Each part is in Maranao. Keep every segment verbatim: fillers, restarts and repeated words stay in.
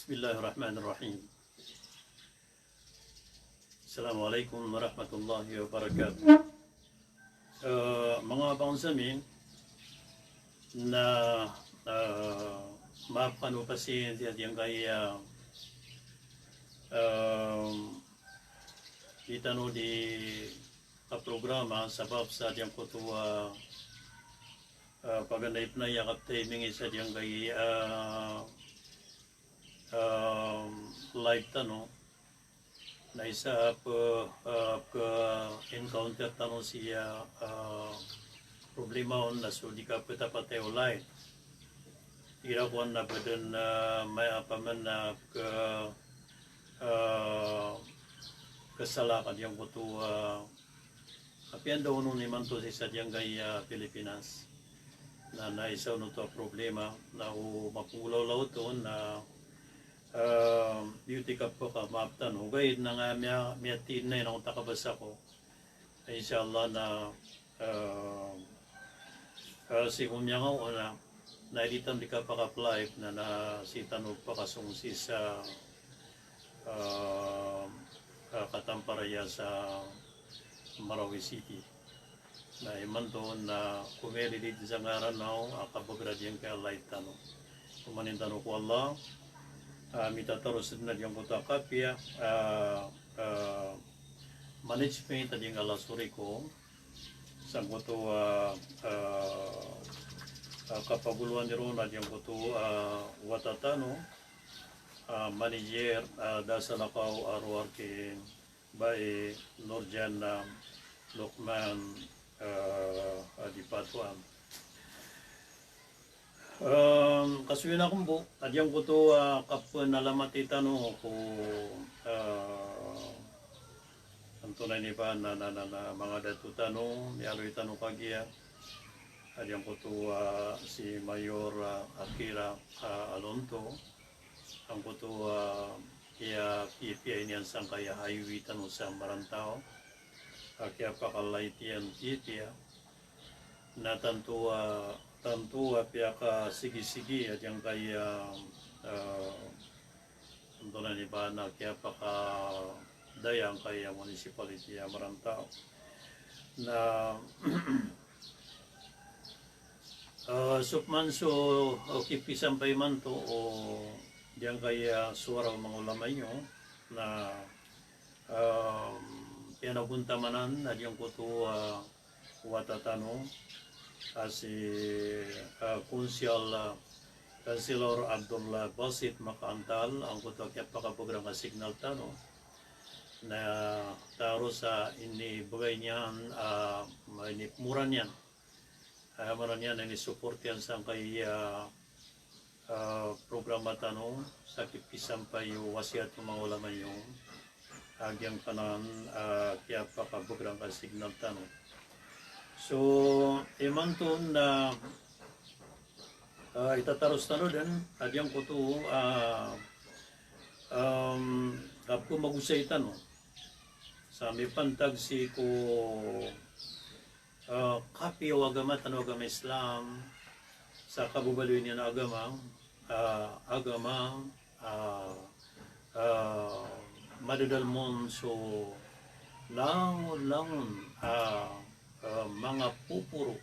Bismillahirrahmanirrahim. Assalamu alaikum warahmatullahi wabarakatuh. Eh, manga bangsa mi, na, eh, maap kano pasiyensiya giyangkaya, eh, di tano di kaprograma sabap sa giyangkoto a, eh, paganay pn aya kaptiming sa giyangkaya, eh, um, live tano, na isa a p-, a p-encounter tano sii a, uh, problema on na so di kaptapatay o live. Igira kowan na ba dn, uh, maya paman na p-, uh, kasala ka giyangkoto, uh, Apiya anda on imanto sii sa giyangkaya Pilipinas. Na, na isa on oto a problema, na o mapnggolawla oto na, eh, di oto i kapakamaap tano. Ogaid na nga miya-, miyatiid na inangota kabasa ko. Insha Allah na, eh, eh, sii ko miyanga o na, na ilitan di kapaka-live na, na sii tano pakasong sii sa, ah, ah, Katamparaya sa Marawi City. Na imanto na komilid sa ngaran o a kabagra giyangkaya live tano. Omanin tano ko Allah, ah, mitataros dn a giyangkoto a kapiya, ah, ah, management a giyangkaya sorry ko, sangkoto a, ah, ah, kapagolowan iron a giyangkoto a wata tano, ah, manager, ah, da salakaw a rowar ki Bai Nurjan, ah, Luqman, ah, a di patoan. Em, kasoy na kmbo, a giyangkoto a kapnalamati tano ko, eh, antonaa ini ba na, na, na, na manga dato tano, miyaaloy tano kagiya. A giyangkoto a si Mayor, ah, Akira, ah, Alonto. Angkoto a, ah, kiyapiyapiya niyan sangkaya highway tano sa Marantao. A kiyapakalight iyan piyapiya. Na tanto a, tanto a piyakasigisigi a giyangkaya, ah, antonaa ini ba na kiyapakadaya angkaya municipality a Marantao. Na, ah, so pman so, ah, kipisampay imanto o giyangkaya sowara o manga ulama iyo na, ah, piyanagontamanan a giyangkoto a, ah, wata tano, a si, ah, Council, ah, Councilor Abdullah Basit Makaantal, angkoto a kiyapakabagrang a signal tano. Na taros a inibgay niyan, ah, inipmoran iyan. Ah, maana niyan na inisoport iyan sangkaya, ah, programa tano sa kipisampay o wasiyat o manga ulama iyo. A giyangkanan, ah, kiyapakabagrang a signal tano. So, imanto na, ah, itataros tano dn a giyangkoto, ah, em, a pmagosay tano sa mipantag sii ko, ah, kapiya o agama tano a agama Islam, sa kababaloy niyan a agama, ah, agama, ah, ah, madadalm on so langon-langon, ah, ah, manga poporo,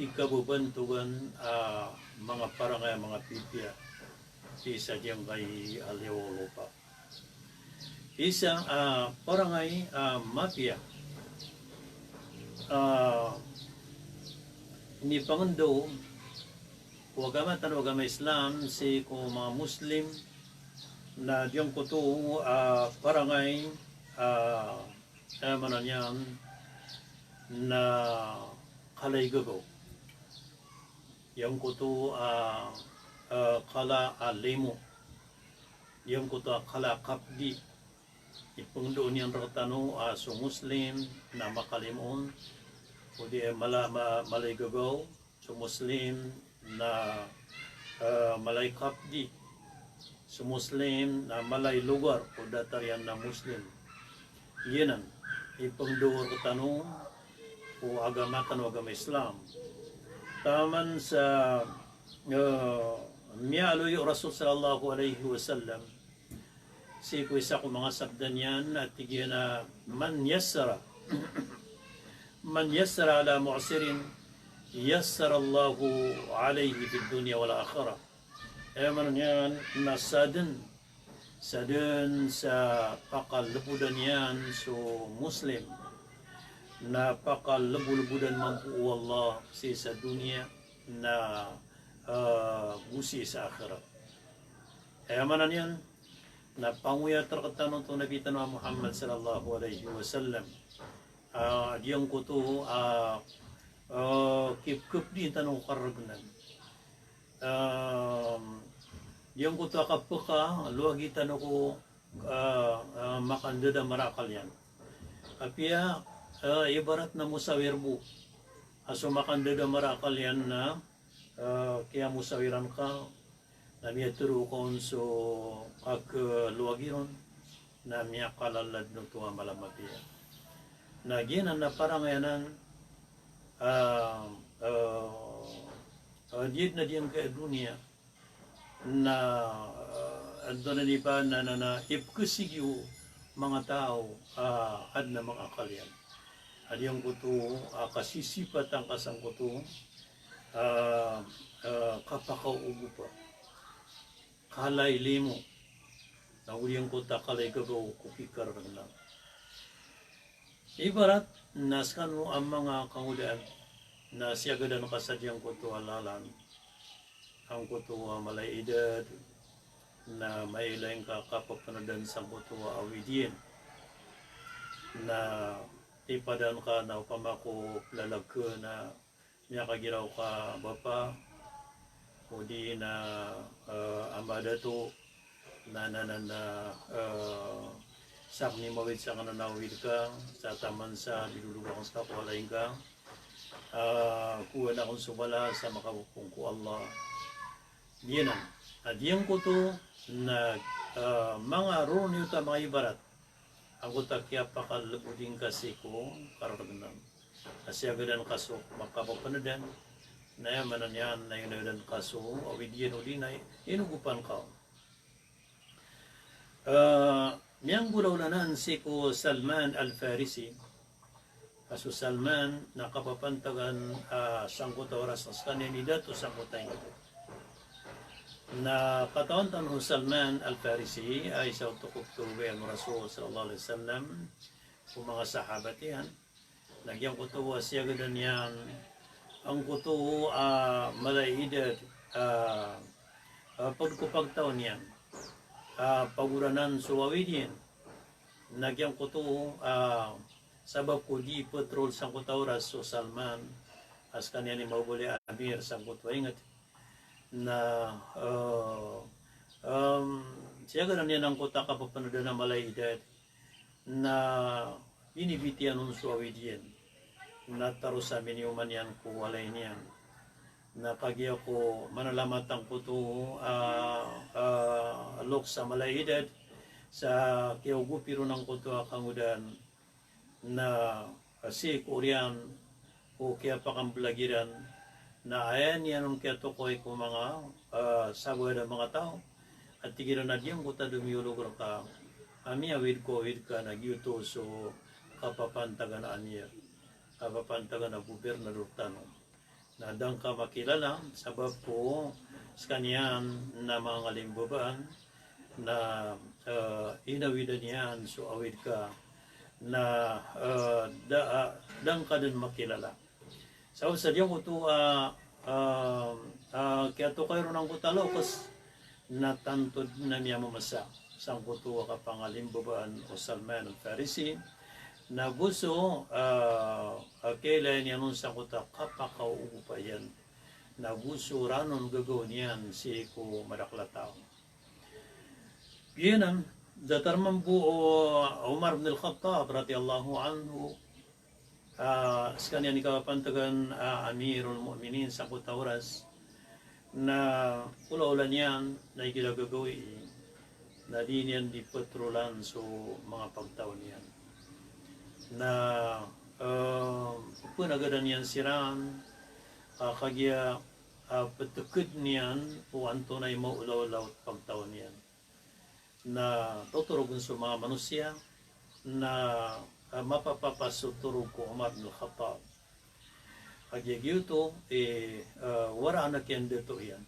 di kababantogan, ah, manga parangay a manga pipiya sii sa giyangkai a liyo o lopa. Isa, ah, parangay, ah, mapiya, ah, inipangndao o agama tano a agama Islam sii ko manga Muslim na giyangkoto a, ah, parangay, ah, eh, maana niyan na kala i gagaw. Giyangkoto a, ah, kala a limo. Giyangkoto a kala a kapdi. Ipangndao niyan rktano a so Muslim na makalimo on, odi, eh, mala, ma-, mala i gagaw, so Muslim na, eh, mala i kapdi, so Muslim na mala i logar o datar iyan na Muslim. Giyanan, ipangndao rktano o agama tano a agama Islam. Taman sa, eh, Miyaaloy o Rasul sallallahu alaihi wasallam sii ko isa ko manga sabda niyan a tig iyan a, "Man yassara, man yassara ala mu'sirin, yassara Allahu alaihi fid dunya wal akhirah." Aya maana niyan na sadn, sadn sa pakalbodan iyan so Muslim, na pakalbolbodan mambo o Allah sii sa doniya, na, eh, go sii sa akhirat. Aya maana niyan na pangoyat rktano oto o Nabi tano a Muhammad sallallahu alaihi wasallam. Ah, giyangkoto, ah, ah, kipkipdi tano ko kargnan. Ah, giyangkoto a kapkaloagi tano ko, ah, ah, makandadamar a akal iyan. Apiya, ah, ibarat na mosawir bo. A so makandadamar a akal iyan na, ah, kiyamosawiran ka, na miyatharo ka on so kakaloagi ron, na miyakalalad oto a mala a mapiya. Na giyanan na parangay anan, ah, ah, ah, diyad na diyangkaya doniya, na, ah, antonaa ini ba na, na, na ipkasigi o manga taw a adn a manga akal iyan. A giyangkoto a kasisipatan ka sangkoto, ah, ah, kapakaogopa, kalaylimo, na o giyangkoto a kalaygagaw ko pikargnan. Ibarat na skano a manga kangodaan na siyagadan ka sa giyangkoto a lalan, angkoto a mala i idad, na mailay ngka kapapanadan sangkoto a awid iyan. Na tipadan ka na opama ko plalag ka na miyakagiraw ka bapa, odi na, eh, amba dato, na, na, na, na, eh, sakn i mawid sangkanan a awid ka, sa taman sa bilolog akn ska ko walay ngka, eh, kowaan akn so bala sa makapopong ko Allah. Giyanan. A giyangkoto na, eh, manga roo niyoto a manga ibarat. Angkoto a kiyapakalbodi ngka sii ko kargnan. A siyagadan ka so makapapanadan, na aya maana niyan na inagadan ka so awid iyan odi na inogopan ka. Eh, miyanggolawla anan sii ko Salman Al-Farisi. A so Salman na kapapantagan, ah, sangkoto a oras a skaniyan i dato sangkoto a ingd. Na katawan tano so Salman Al-Farisi, a isa oto ko ptowaan o Rasul sallallahu alaihi wasallam, ko manga sahabat iyan, na giyangkoto a siyagadan iyan angkoto a mala i idad, ah, ah, pd ko pagtaw niyan, ah, pagoranan so awid iyan. Na giyangkoto, ah, sabap ko di patrol sangkoto a oras so Salman, a skaniyan i mabaloy a amir sangkoto a ingd. Na, eh, em, siyagadan iyan angkoto a kapapanadan a mala i idad. Na binibitiyan on so awid iyan. Na taros a miniyoman iyan ko walay niyan. Na kagiya ko manalamat angkoto, ah, ah, loks a mala i idad sa kiyaogopi ron angkoto a kangodaan. Na sii ko oriyan o kiyapakamblagi ran, na aya niyan on kiyatokawi ko manga, ah, sabaad a manga taw a tig iran a giyangkoto a domiyoolog rka a miyawid ko awid ka na giyoto so kapapantagan a amir, kapapantagan a gobernador tano. Na da ngka makilala, sabap ko skaniyan na manga ngalimbabaan, na, eh, inawidan iyan so awid ka, na, eh, da, da ngka dn makilala. Sabap sa giyangkoto a, ah, ah, kiyatokawi ron angkoto a loks, na tanto dn a miyamamasa sangkoto a kapangalimbabaan o Salman Al-Farisi, na go so, ah, ah, kiyailay niyan on sangkoto a kapakaogopa iyan, na go so ranon gagaw niyan sii ko madakl a taw. Giyanan, datar mambo o Umar bin Al-Khattab radiyallahu anhu, ah, skaniyan i kapapantagan a Amirul Mu'minin sangkoto a oras, na olaola niyan na igira gagawii, na di niyan di patrolan so manga pagtaw niyan. Na, eh, pnagadan iyan siran, ah, kagiya a, peteked niyan o antonaa i maolaola o pagtaw niyan. Na totorogen so manga manosiya na, a, mapapapa so torog ko Omar bin Khattab. Kagiya giyoto i, a, waraan a kiyandato iyan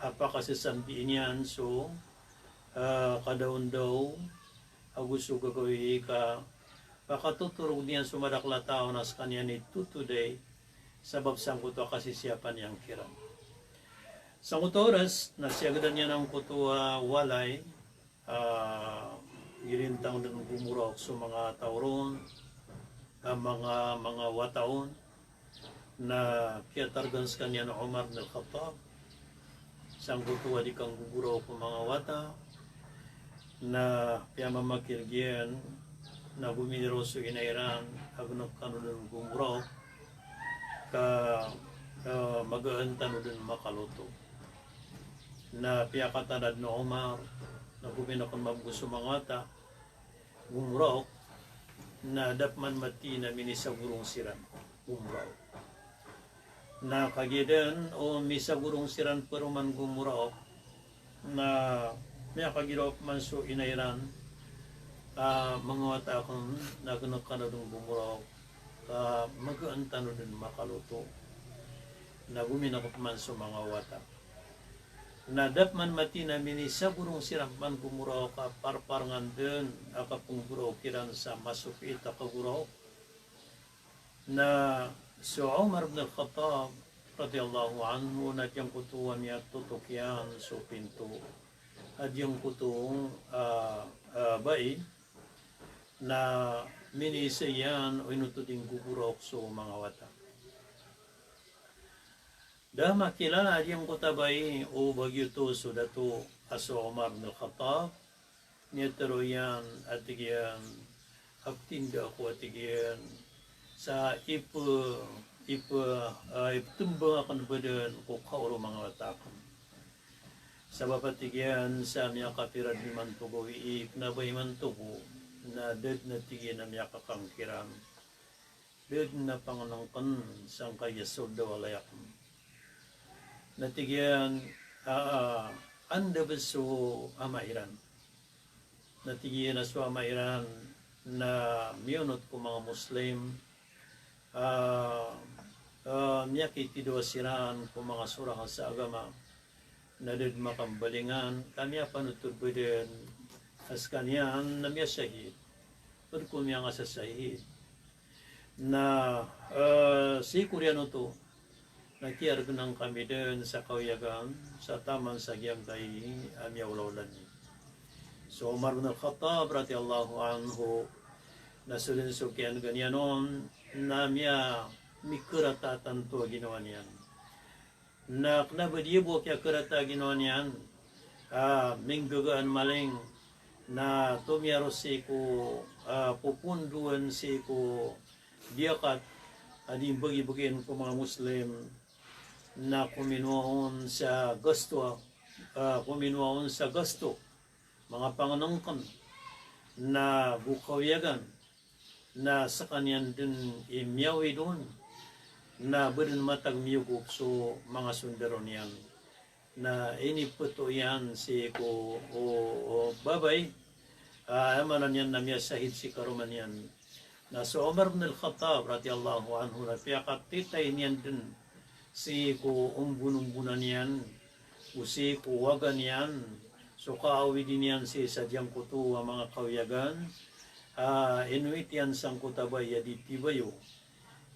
a pakasasambiin iyan so, a, kadaondaw ago so gagawii ka pakatotorog niyan so madakel a taw na sekaniyan i totoday sabap sangkoto a kasisiyapan iyan kiran. Sangkoto a oras na siyagadan iyan angkoto a walay, a, gilintang den gomoraok so manga taw ron, a, manga, manga wata on, na kiyatargan sekaniyan o Omar bin Al-Khattab sangkoto a di kanggogoraok o manga wata, na piyamamakil giyan na gominiraw so ina iran a geneken kano den gomoraok ka, ka magaan tano den makaloto. Na piyakatanda den o Omar na gomineken mambo so manga wata gomoraok, na da peman mati na minisagorong siran gomoraok. Na kagiya den o misagorong siran paroman gomoraok, na miyakagiraw peman so ina iran a manga wata aken na geneken kano den gomoraok ka magaan tano den makaloto. Na gomineken peman so manga wata. Na da peman mati na minisagorong siran peman gomoraok a parparengan den a kapenggoraok iran sa masopiit a kagoraok. Na so Omar bin Al-Khattab radiyallahu anhu na giyangkoto a miyatotok iyan so pinto a giyangkoto a, a, bai, na miniisa iyan o ino oto di nggogoraok so manga wata. Da makilala a giyangkoto a bai o ba giyoto so dato a so Omar bin Al-Khattab, miyatero iyan a tig iyan a petinda ako a tig iyan sa ipe, ipe, a, ipetembang aken baden ko kaoro manga wata aken. Sabap a tig iyan sa miyakapira den imanto gawii, kena ba imanto bo, na da den a tig iyan a miyakakangkiran. Da den a pangenengken sangkaya soled a walay aken. Na tig iyan a, a, anda ba so ama iran? Na tig iyan a so ama iran na miyonot ko manga Muslim, a, a, miyakitidowa siran ko manga sorang sa agama. Na da den makambalingan, ka miyapanothol baden a sekaniyan na miyasahid. Ped ko miyangasasahid. Na, e, sii ko riyan oto na kiyaregen kami den sa kawiyagan sa taman sa giyangkai a miyaolaola niyan. So Omar bin Al-Khattab radiyallahu anhu, na so den so kiyanega niyan on na miya, mikerata tanto a ginawa niyan. Na kena ba di bo kiyakerata a ginawa niyan, a, minggagaan maling, na tomiyaro sii ko, a, popondoan sii ko diyakat a di mbagibagin ko manga Muslim, na kominowa on sa gasto, a, kominowa on sa gasto, manga pangenengken, na go kawiyagan, na sekaniyan den i miyawid on, na ba den matag miyogop so manga sondaro niyan. Na inipeto iyan sii ko, o, o babay, a, aya maana niyan na miyasahid sii karoma niyan. Na so Omar bin Al-Khattab radiyallahu anhu na piyakatitay niyan den sii ko ombonombonan iyan, o sii ko waga niyan, so kaawidi niyan sii sa giyangkoto a manga kawiyagan, a, inowit iyan sangkoto a bai a di tibayo.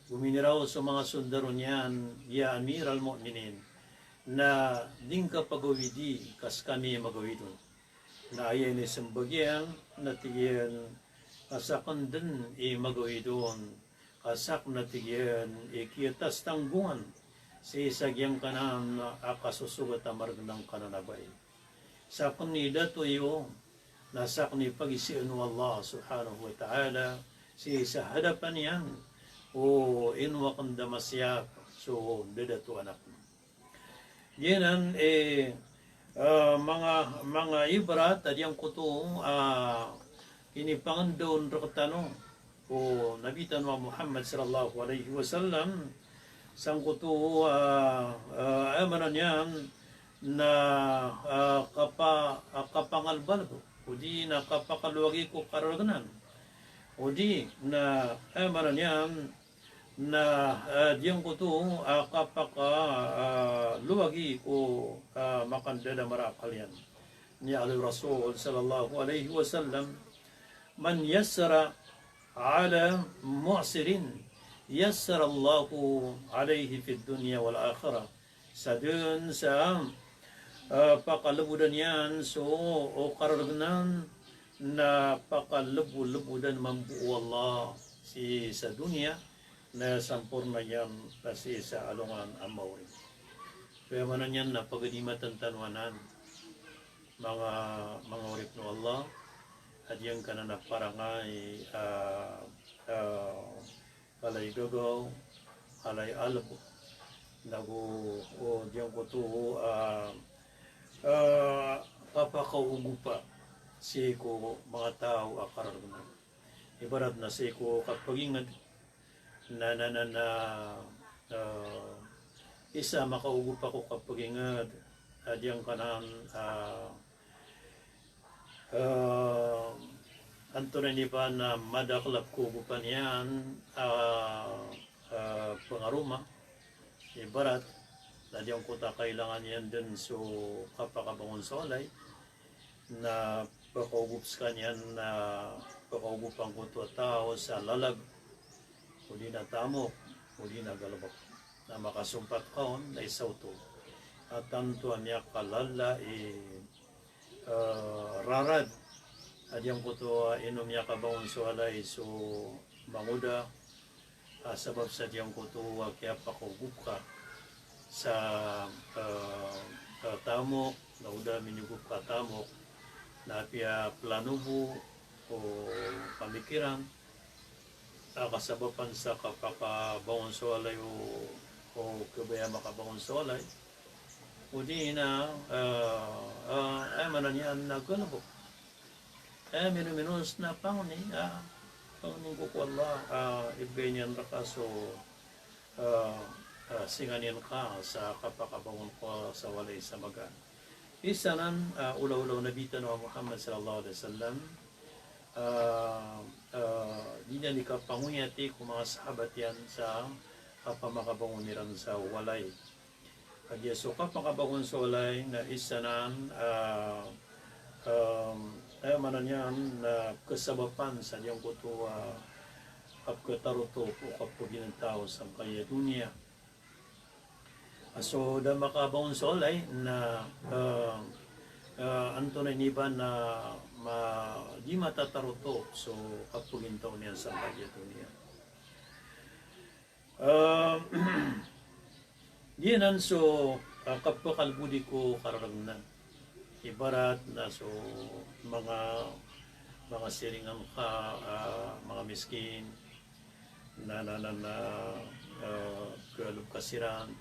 Gominiraw so manga sondaro niyan, "Ya Amiral Mu'minin, na di ngka pagawidi ka sekami magawid on." Na aya inisembag iyan, na tig iyan a saken den i magawid on, ka saken, na tig iyan, i kiyatastanggongan sii sa giyangkanan a kasosogat a maregen angkanan a bai. Saken i dato iyo, na saken i pagisien o Allah subhanahu wa ta'ala sii sa hadapan iyan, o ino aken da masiyap so dadatoan aken. Giyanan, e, e, manga, manga ibarat a giyangkoto a inipangendaw on rektano o Nabi tano a Muhammad sallallahu alaihi wasallam, Sangkoto, ah, ah, aya maana niyan na, ah, kapa-, ah, kapangalbalb, odi na kapakalowagi ko karargnan. Odi na, aya maana niyan na, ah, giyangkoto, ah, kapaka, ah, lowagi ko, ah, makandadamar a akal iyan. Aya aloy o Rasul sallallahu alaihi wasallam, "Man yassara ala mu'sirin, yassarallahu alaihi fid dunya wal akhirah." Sa dn sa, ah, pakalbodan iyan so, o karargnan, na pakalbolbodan mambo o Allah sii sa doniya, na samporna iyan na sii sa alongan a maori. So aya maana niyan na pagadi matantanoanan, manga, manga oripn o Allah, a giyangkanan a parangay, ah, ah, kalay gagaw, kalay alb, nago, o, giyangkoto, ah, ah, kapakaogopa sii ko manga taw a karargnan. Ibarat na sii ko kapagingd, na, na, na, na, ah, isa makaogopa ko kapagingd, a giyangkanan, ah, ah, antonaa ini ba na madakl a pkoogopan iyan, ah, ah, pngaroma, ibarat na giyangkoto a kailangan iyan dn so kapakabangon sa walay, na pkaogop skaniyan, na pkaogop angkoto a taw sa lalag, odi na tamok, odi na galbk. Na makasompat ka on na isa oto a tanto a miyakalala i, eh, rarad a giyangkoto a ino miyakabangon so walay so mangoda, ah, sabap sa giyangkoto a kiyapakaogop ka sa, eh, eh, tamok, na o da minigop ka tamok, na apiya plano bo o pamikiran, ah, kasabapan sa kapakabangon so walay o, o kabaya makabangon so walay. Odi na, ah, ah, aya maana niyan na galbk. Eh, mino-minos na pangni, ah, pangni ko ko Allah, ah, ibgay niyan rka so, ah, ah, singa niyan ka sa kapakabangon ko sa walay sa magaan. Isa nan, ah, olaola o Nabi tano a Muhammad sallallahu alaihi wasallam, ah, ah, di niyan di kapangoyati ko manga sahabat iyan sa kapamakabangon iran sa walay. Kagiya so kapakabangon sa walay na isa nan, ah, em, aya maana niyan na kasabapan sa giyangkoto a kapkataroto o kapagintaw sangkaya doniya. Ah, so da makabangon sa walay na, eh, eh, antonaa ini ba na ma-, di matataroto so kapagintaw niyan sangkaya doniya. Eh, giyanan so, ah, kapakalbodi ko karargnan. Ibarat na so manga, manga siringan ka, ah, manga miskin, na, na, na, na, ah, kalb ka siran,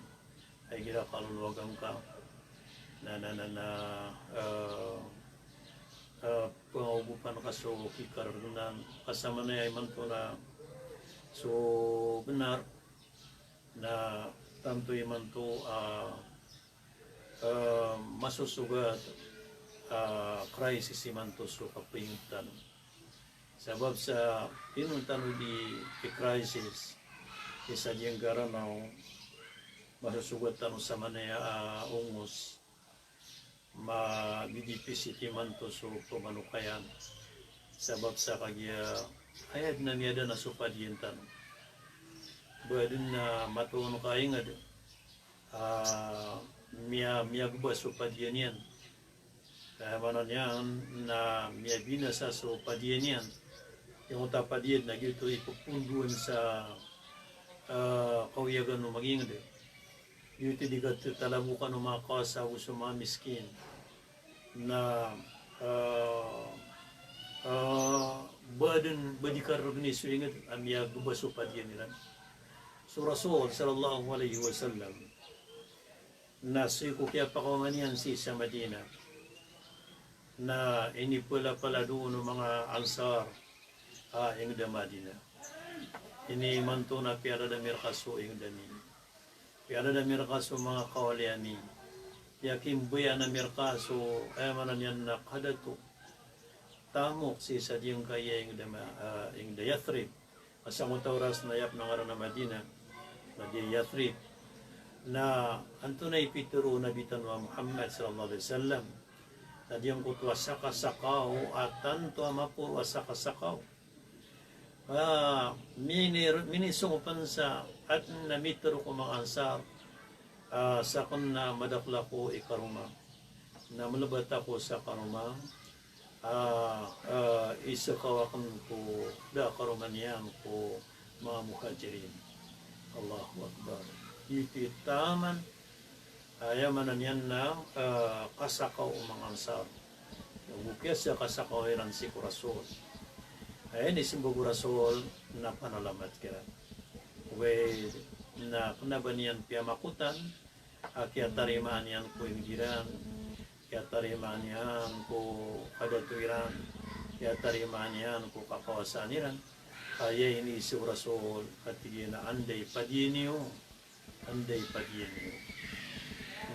a igira kalolowagan ka, na, na, na, na, ah, ah, pangaogopan ka so kikarargnan, ka samanaya imanto na so bnar, na tanto imanto, ah, ah, masosogat, ah, crisis imanto so kapayngd tano. Sabap sa ino tano di i-crisis, isa giyangkanan a masosogat tano samanaya a ongos, madidipisit imanto so pamanokayan. Sabap sa kagiya aya dn a miyada na so padiyan tano. Ba dn a matoon ka ingd, ah, miya-, miyagba so padiyan iyan. Aya maana niyan na miyabinasa so padiyan iyan. Giyangkoto a padiyan na giyoto i pphondoan sa, ah, kawiyagan o mangingd. Giyoto i di katatalabokan o manga kawasa ago so manga miskin. Na, ah, ah, ba dn, ba di karargni so ingd a miyagba so padiyan iran. So Rasul sallallahu alaihi wasallam na sii ko kiyapakaoma niyan sii sa Madina, na inipalapalad on o manga Ansar a ingd a Madina. Ini imanto na piyalad ami rka so ingd ami. Piyadadam iran ka so manga kawali ami. Piyakimbaya ami rka so, aya maana niyan na kadato. Tamok sii sa giyangkaya ingd a Ma-, ah, ingd a Yathrib. Ka sangkoto a oras na aya pn a ngaran a Madina, na giya Yathrib. Na antonaa i pitharo o Nabi tano a Muhammad sallallahu alaihi wasallam, na giyangkoto a sakasakaw a tanto a maporo a sakasakaw. Ah, mini-, minisong pn sa adn a mitharo ko manga Ansar, ah, sakn na madakl ako i karoma. Na mlbat ako sa karoma, ah, ah, isakaw akn ko da a karoma niyan ko manga Muhajirin. Allahu Akbar. Iti taman, ah, aya maana niyan na, ah, kasakaw o manga Ansar. Ago kiyasakasakaw iran sii ko Rasul. Aya inismbag o Rasul na panalamat kiran. Oway, na kna ba niyan piyamakotan, a kiyatarimaan iyan ko ingd iran, kiyatarimaan iyan ko kadato iran, kiyatarimaan iyan ko kakawasaan iran. Aya iniiza o Rasul, a tig iyan a anda i padiyan iyo, anda i padiyan iyo.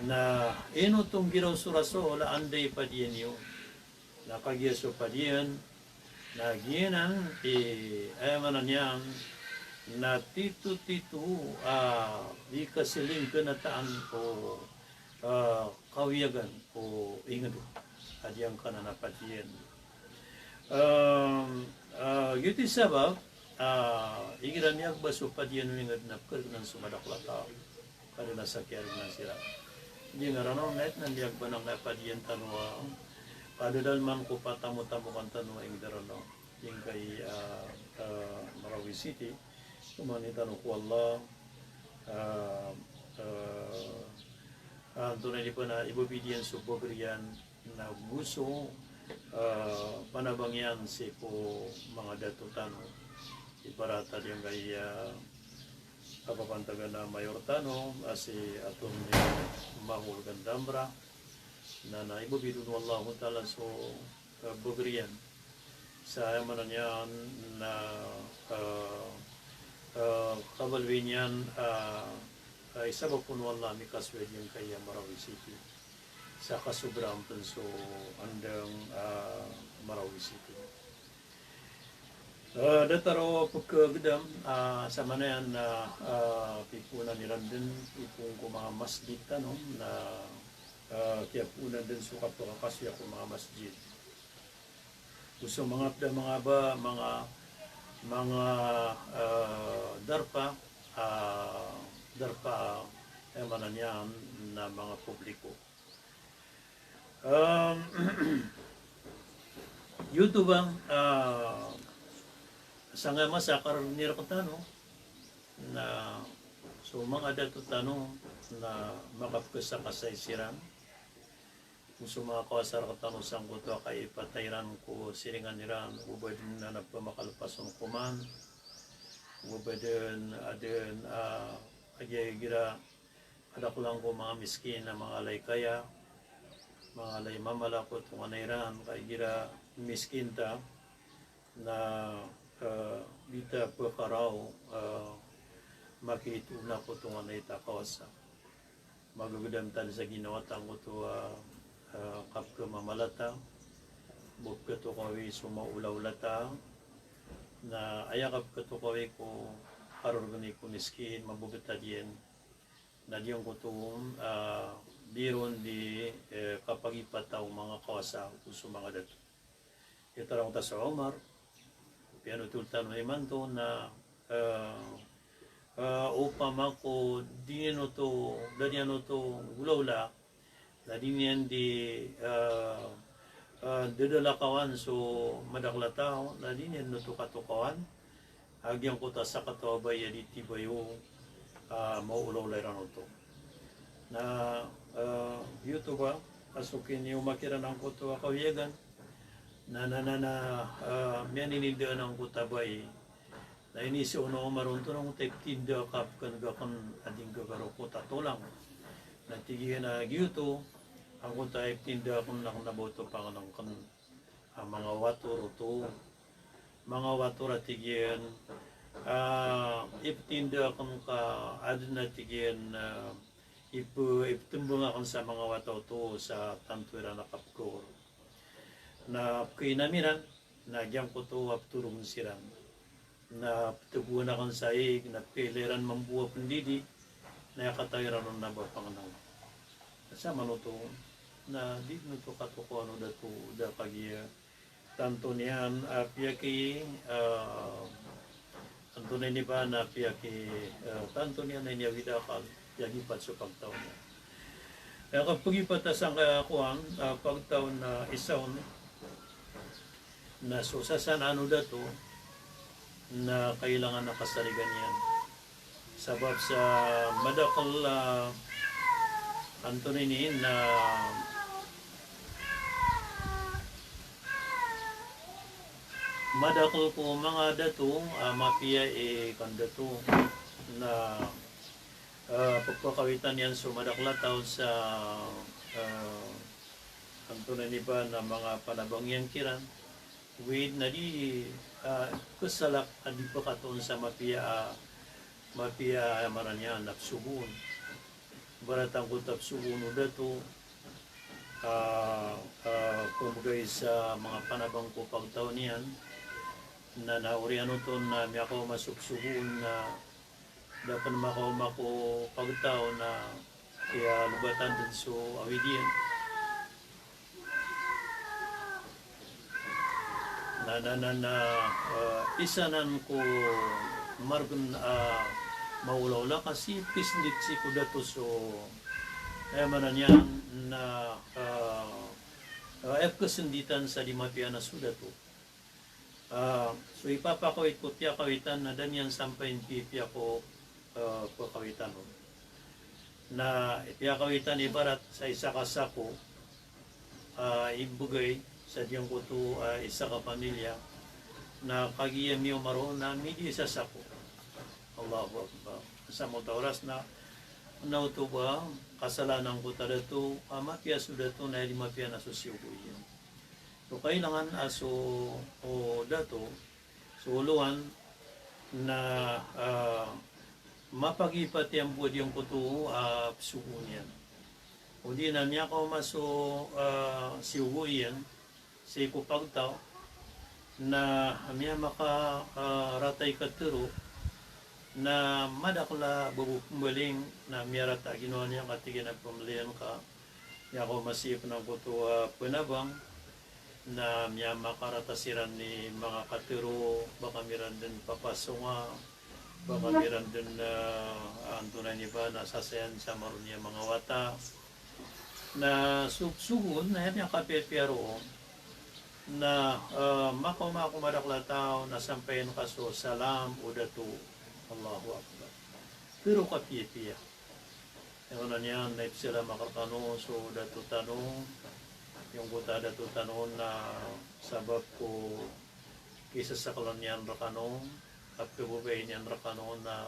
Na ino tonggiraw so Rasul a anda i padiyan iyo. Na kagiya so padiyan, na giyanan i, aya maana niyan, na tito-tito a di kasilingkanataan o, ah, kawiyagan o ingd a giyangkanan a padiyan. Em, ah, giyoto i sabap, ah, igira miyagba so padiyan o ingd na pkhargnan so madakl a taw. Ka dn a sakiyargnan siran. Di nga rano na aya pn a miyagba angkaya padiyan tano a, ka da dn man ko patamok-tamokan tano a ingd rano. Giyangkai, ah, ah, Marawi City. Komani tano ko Allah, ah, ah, antonaa i di pn a ibabidiyan so bagr iyan, na go so, ah, panabang iyan sii ko manga dato tano. Ibarat a giyangkai a kapapantagan a mayor tano, a si Attorney Mahol Gandamra, na, na ibabid on o Allahu Ta'ala so, ah, bagr iyan. Sa aya maana niyan na, ah, ah, kabaloy niyan, ah, ah, isabap on o Allah a mikasoy a giyangkai a Marawi City. Sa kasobraan pn so andang, ah, Marawi City. Ah, datar o pkhagdam, ah, sa maana niyan na, ah, pipoonan iran dn, pipoon ko manga masjid tano, na, ah, kiyapoonan dn so kapakakasoya ko manga masjid. Go so manga pd a manga ba, manga, manga, ah, darpa, ah, darpa, aya maana niyan na manga publiko. Em, giyoto ba, ah, sangkaya masa a karani rktano, na so manga dato tano, na makapkhasakasay siran. Go so manga kawasa rktano sangkoto a kaipatay iran ko siringan iran, o ba dn a na pmakalpas on koman, o ba dn a dn a, ah, kagiya igira kadaklan ko manga miskin a manga alay kaya, manga alay mamala ko tonganay ran, ka igira miskin ta, na, eh, di ta pkharaw, eh, makitoon a ko tonganay ta kawasa. Magagdam tano sa ginawa tano oto a, eh, kapkhamamalata, bo pkhatokawi so maolaola ta, na aya kapkhatokawi ko karorogni ko miskin, mabobtad iyan, na giyangkoto, ah, biron di, eh, kapagipata o manga kawasa, o so manga dato. Aya tarang ta so Omar, piyanotol tano imanto na, eh, eh, opama ko di niyan oto, da niyan oto olaola, na di niyan di, eh, eh, dadalakawan so madakl a taw, na di niyan oto katokawan a giyangkoto a sakataw a babay a di tibayo, ah, maolaola iran oto. Na, ah, giyoto ba, a so kinioma kiran angkoto a kawiyagan, na, na, na, na, ah, miyaninindaan angkoto a babay. Na iniiza on o Omar, onto na angkoto a iptinda ka pkhan'g akn a di ngka karokot a tolang. Na tig iyan a giyoto, angkoto a iptinda akn na kna ba oto pangnngkn a manga wator oto, manga wator a tig iyan Ah, iptinda akn ka adn a tig iyan, ah, ip-, iptmbang akn sa manga wata oto sa tanto iran a kapkor. Na pkainam iran, na giyangkoto a ptorogn siran. Na ptgoan akn sa ig, na pkailay ran mambo a pndidi, na aya katawi ran on na ba pangnaw. Sa manoto, na di dn oto katokawan o dato, da kagiya tanto niyan a piyaki, ah, antonaa ini ba na piyaki, ah, tanto niyan a iniyawid a akal, piyagipat so pagtaw niyan. Aya kapgipat a sangkaya kowan, ah, pagtaw na isa on, na so sasanaan o dato, na kailangan a kasarigan iyan. Sabap sa madakl, ah, antonaa ini na madakl ko manga dato, ah, mapiya i kandato. Na, ah, pphakawitan iyan so madakl a taw sa, ah, antonaa ini ba na manga panabang iyan kiran. Wid na di, ah, kasalak a di pkatoon sa mapiya, ah, mapiya a maana niyan na psogoon. Ibarat angkoto a psogoon o dato, ah, ah, pmbgay sa manga panabang ko pagtaw niyan, na, na oriyan oto na miyakaoma so psogoon na da pn makaoma ko pagtaw na kiyalobatan dn so awid iyan. Na, na, na, na, ah, isa nan ko margn a maolaola ka sii pkasndit sii ko dato so, aya maana niyan na, ah, ah, aya pkasnditan sa di mapiya na so dato. Ah, so ipapakawit ko piyakawitan na da niyan sampayin pipiya ko, ah, pakawitan on. Na piyakawitan ibarat sa isa ka sako, ah, imbgay sa giyangkoto, ah, isa ka pamilya, na kagiya miyaoma ron na midi sa sako. Allahu Akbar. Sa mota oras na, na oto ba, kasalaan angkoto a dato, ah, mapiya so dato na aya di mapiya na so siyogo iyan. So kailangan a so, o, dato, so olowan na, ah, mapagipat iyan bo a giyangkoto a psogoon iyan. O di na miyakaoma so, ah, siyogo iyan sii ko pagtaw na miyamaka, ah, rata i katharo na madakl a babo pmbaling na miyarata a ginawa niyan ka tig iyan a pmbalingan ka miyakaoma sii pn angkoto a panabang, na miyamakarata siran i manga katharo, ba kami ran dn papasonga, ba kami ran dn, ah, antonaa ini ba na sasayan sa maroni a manga wata. Na so psogoon, na aya miyakapiyapiya roo na, ah, makaoma ko madakl a taw, na sampayin ka so salam o dato. Allahu Akbar. Pero kapiyapiya. Aya maana niyan na ipsalam akn rkano so dato tano, giyangkoto a dato tano na sabap ko kisasaklan iyan rkano, a pkhababayai niyan rkano na,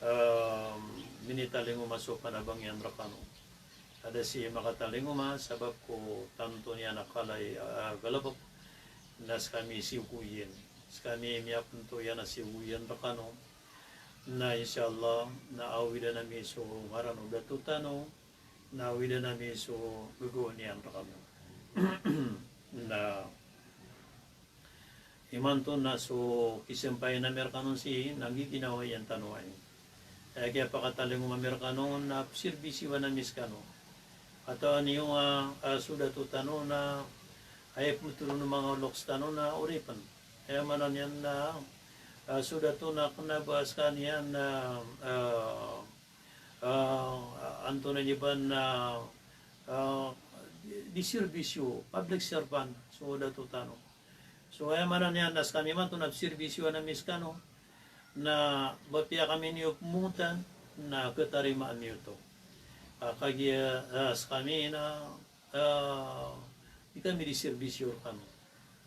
em, minitalingoma so panabang iyan rkano. Ka da sii makatalingoma sabap ko tanto niyan a kalay, ah, galbk, na skami siyogo iyan. Skami miyapnto iyan a siyogo iyan rkano. Na insha Allah, na awidan ami so ngaran o dato tano, na awidan ami so gagaw niyan rkano. Na imanto na so kisampayan ami rkano sii, na giginawa iyan tano ai. Aya kiyapakatalingoma ami rkano na psirbisyoan ami skano. Katawan iyo a, a so dato tano na aya pmtharoon o manga loks tano na oripn. Aya maana niyan na, ah, so dato na kna ba skaniyan na, ah, ah, antonaa ini ba na, ah, di, di serbisyo, public servant so dato tano. So aya maana niyan na skami imanto na psirbisyoan ami skano, na ba apiya kami niyo pmbongotan, na khatarima ami oto. Ah, kagiya, ah, skami na, ah, di kami di serbisyo rkano.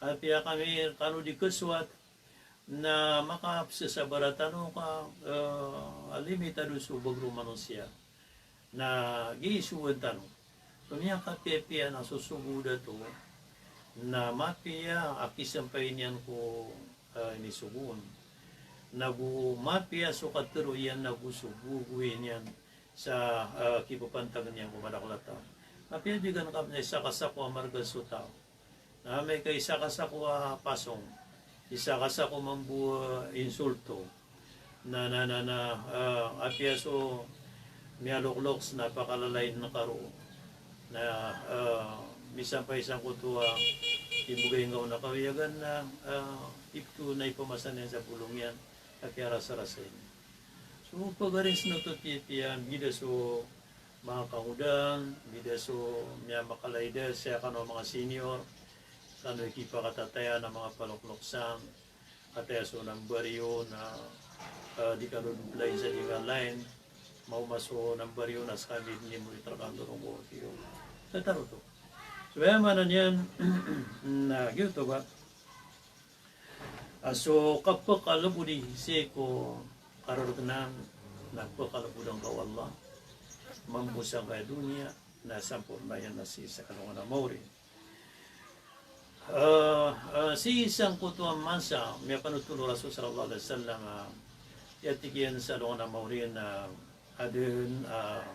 Apiya kami rkano di khasowat, na makapsasabar tano ka, eh, limitado so bago o manosiya. Na giya i sogoan tano. So miyakapiyapiya na so sogo o dato, na mapiya a kisampay niyan ko, eh, inisogo on. Nago mapiya so katero iyan, nago so gogowii niyan sa, ah, kipapantag iyan ko madakl a taw. Mapiya bigan ka na isa ka sako a marga so taw. Na amay ka isa ka sako a pasong, isa ka sako mambo, ah, insulto. Na, na, na, na, ah, apiya so miyalokloks na pakalalain ka roo. Na, ah, misampay sangkoto a imbgay ngka on a kawiyagan na, ah, ipto na ipamasa niyan sa bolong iyan a kiyarasarasay niyan. So, pagaris na oto tiyapiya, mbida so manga kangodaan, mbida so miyamakalay da, sii kano a manga senior, kano i kipakatataya na manga palokloksan, kataya so number iyo na, ah, di kano doblay sa di ka line, maoma so number iyo na skami dn i monitor ka ndorong ko iyo. Tataro oto. So, aya maana niyan, na giyoto ba, a so kapakalbodi sii ko karargnan na pakalbodn ka o Allah. Mambo sangkaya doniya na samporna iyan na sii sa alongan a maori. Ah, ah, sii sangkoto a masa, miyapanothol o Rasul sallallahu alaihi wasallam, ah, aya tig iyan sa alongan a maori na adn, ah,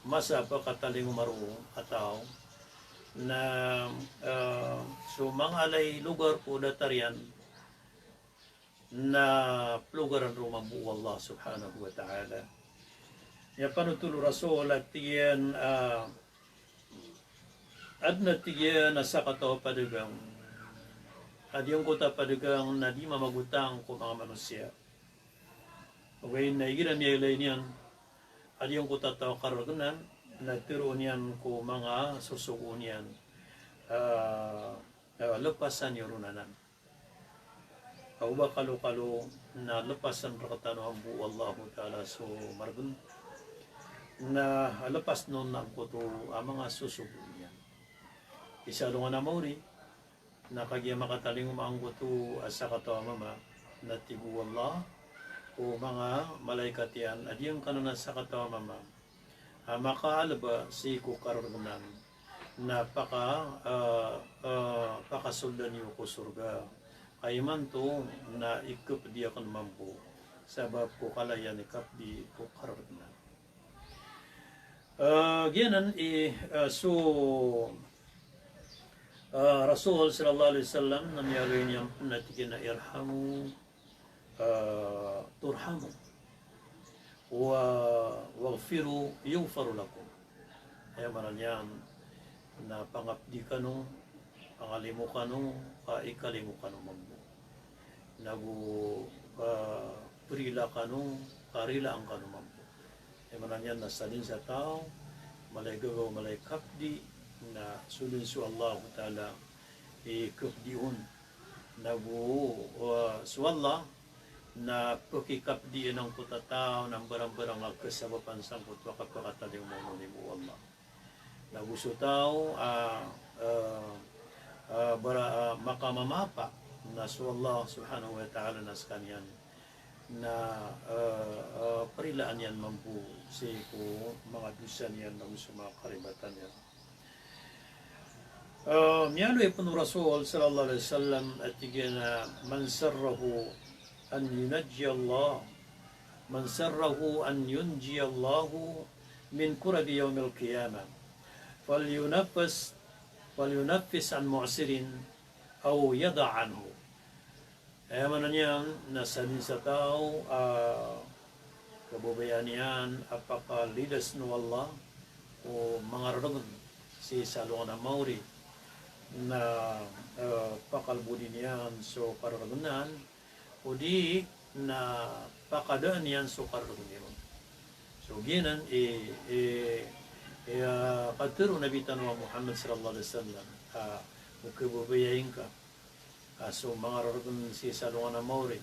masa a pakatalingoma roo a taw na, ah, so manga alay logar ko datar iyan na plogaran roo mambo o Allah subhanahu wa ta'ala. Miyapanothol o Rasul a tig iyan, ah, adn a tig iyan a sakataw a padagang a giyangkoto a padagang na di mamagotang ko manga manosiya. Ogaid na igira miyailay niyan a giyangkoto a taw a karargnan na tharoon iyan ko manga sosogoon iyan, ah, ah, lepasan iyo ron anan. Ago ba kalokalo na lepasan rektano mambo o Allahu Ta'ala so margn. Na lepas on angkoto a manga sosogoon iyan. Isa alongan a maori, na kagiya makatalingoma angkoto a sakataw a mama, na tig o Allah ko manga malaikat iyan a giyangkanan a sakataw a mama a makaalba sii ko karargnan na paka, ah, ah, pakasoldan iyo ko sorga. Ka imanto na ikapdi akn mambo sabap ko kala iyan i kapdi ko karargnan. Ah, giyanan i, ah, so, ah, Rasul sallallahu alaihi wasallam na miyaaloy niyan pn a tig iyan a irhamu, ah, turhamu. Wa, waghfiru yughfar lakum. Aya maana niyan na pangapdi kano, pangalimo kano, ka ikalimo kano mambo. Nago, ah, prila kano, ka rilaan kano mambo. Aya maana niyan na sadn sa taw, mala i gagaw, mala i kapdi, na so dn so Allahu Ta'ala i kapdi on. Nago, ah, so Allah na pakikapdi iyan angkoto a taw na mbarangbarang a kasabapan sangkoto a kapakatalingoma on o Allah. Nago so taw a, ah, ah, bara, ah, makamamapa, na so Allah subhanahu wa ta'ala na skaniyan na, ah, ah, prilaan iyan mambo sii ko manga dosa niyan nago so manga karibatan iyan. Ah, miyaaloy pn o Rasul sallallahu alaihi wasallam a tig iyan a, "Man sarrahu an yunajjiya Allah, man sarrahu an yunjiya Allahu min kurabi yawmil qiyamah, falyunaffis, falyunaffis an mu'sirin aw yada' anhu." Aya maana niyan na sadn sa taw a kababayaan iyan a pakalidas o Allah ko manga rargn sii sa alongan a maori na, eh, pakalbodi niyan so karargnan, odi na pakadaan iyan so karargn iron. So giyanan i, i, i, ah, katharo o Nabi tano a Muhammad sallallahu alaihi wasallam, ah, o kababayai ngka a so manga rargn sii sa alongan a maori,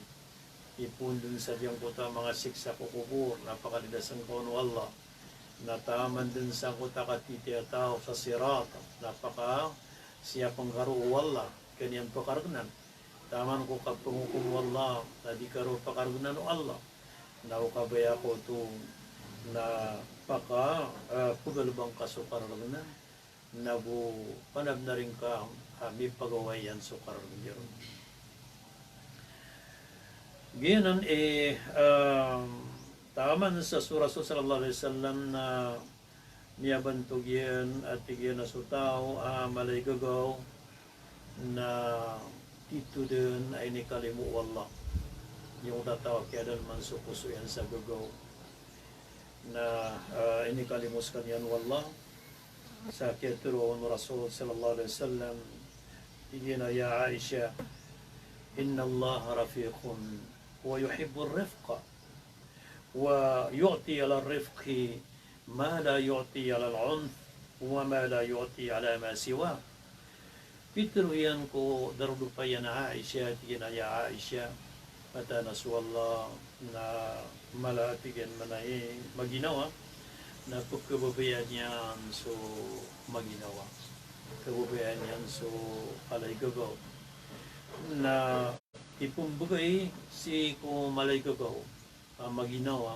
ipoon dn sa giyangkoto a manga siksa ko kobor, na pakalidas ngka on o Allah, na taman dn sangkoto a katitiya a taw sa Sirat, na pakasiyap ngka roo o Allah, ka niyan pakargnan. Taman ko kapnghokom o Allah, na di ka roo pakargnan o Allah. Na o kabaya ka oto na paka, ah, pgalbang ka so karargnan, nago panabnar ingka a mipagawai iyan so karargn iron. Giyanan i, ah, taman sa so Rasul sallallahu alaihi wasallam na miyabantog iyan a tig iyan a so taw a malaygagaw na titho dn a inikalimo o Allah. Giyangkoto a taw a kiyadalman so poso iyan sa gagaw. Na, ah, inikalimo skaniyan o Allah. Sa kiyatharo o Rasul sallallahu alaihi wasallam, tig iyan a, "Ya Aisha, innallaha rafiqun wa yuhibbur rifqa, wa yu'ti ala rifqi ma la yu'ti ala al-'unf, wa ma la yu'ti ala ma siwa." Pitharo iyan ko darodopa iyan a Aisha, tig iyan a, "Ya Aisha, mataan a so Allah na mala a tig iyan man a i maginawa, na pkhababayaan iyan so maginawa. Pkhababayaan iyan so malaygagaw." Na ipmbgay sii ko malaygagaw a maginawa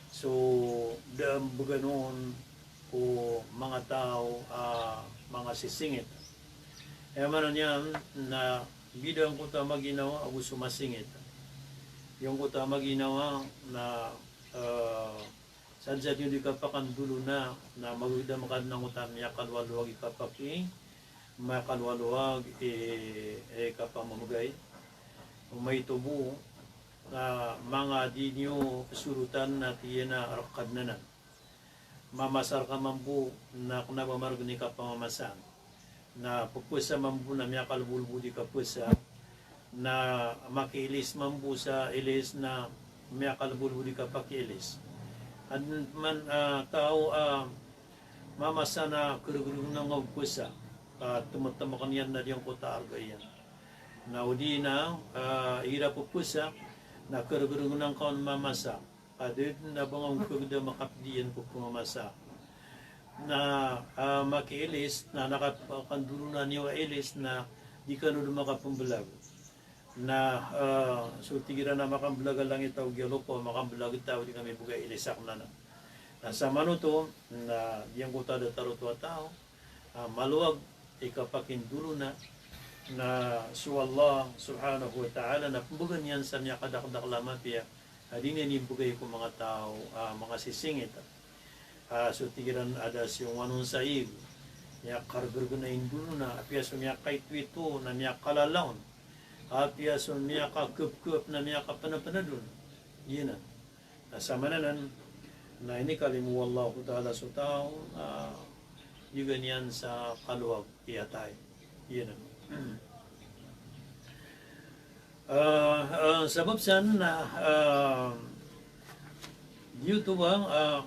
so da a mbgan on ko manga taw a manga sisingit. Aya maana niyan na bida angkoto a maginawa ago so masingit. Giyangkoto a maginawa na, eh, sadn sa di kapakandolona, na magdam ka dn angkoto a miyakalowalowag i kapaki, miyakalowalowag i, i kapamamgay. Maito bo na manga di niyo sorotan na tig iyan a rk anan. Mamasa rka mambo na kna ba margn i kapamamasa. Na ppasa mambo na miyakalbolbod i kapasa. Na makiilis mambo sa ilis na miyakalbolbod i kapakiilis. Adn man, ah, taw a mamasa na krgrgn angka o pasa. Ah, tmtmkn iyan na giyangkoto a arga iyan. Na odi na, ah, igira ppasa na krgrgn angka on mamasa. Adn a ba ngka on kagda makapdi iyan ko pmamasa. Na, ah, makiilis, na nakapakandolona niyo a ilis, na di kano dn makapmblag. Na, ah, so tig iran a makamblag a langit ago giya lopa, makamblag taw di kami bgay ilis akn anan. Na samanoto, na giyangkoto a datar oto a taw, ah, malowag i kapakindolona, na so Allah subhanahu wa ta'ala na pmbgan iyan sa miyakadakdakl a mapiya a di niyan imbgay ko manga taw a manga sisingit. Ah, so tig iran a da siyongan on sa ig, miyakargrgn a indolona, apiya so miyakaitoito na miyakalalaon, apiya so miyakakpkp na miyakapnapnadon. Giyanan. Na samananan, na inikalimo o Allahu Ta'ala so taw, ah, iyagan iyan sa kalowag i atay. Giyanan. Ah, ah, sabap san na, ah, giyoto ba, ah,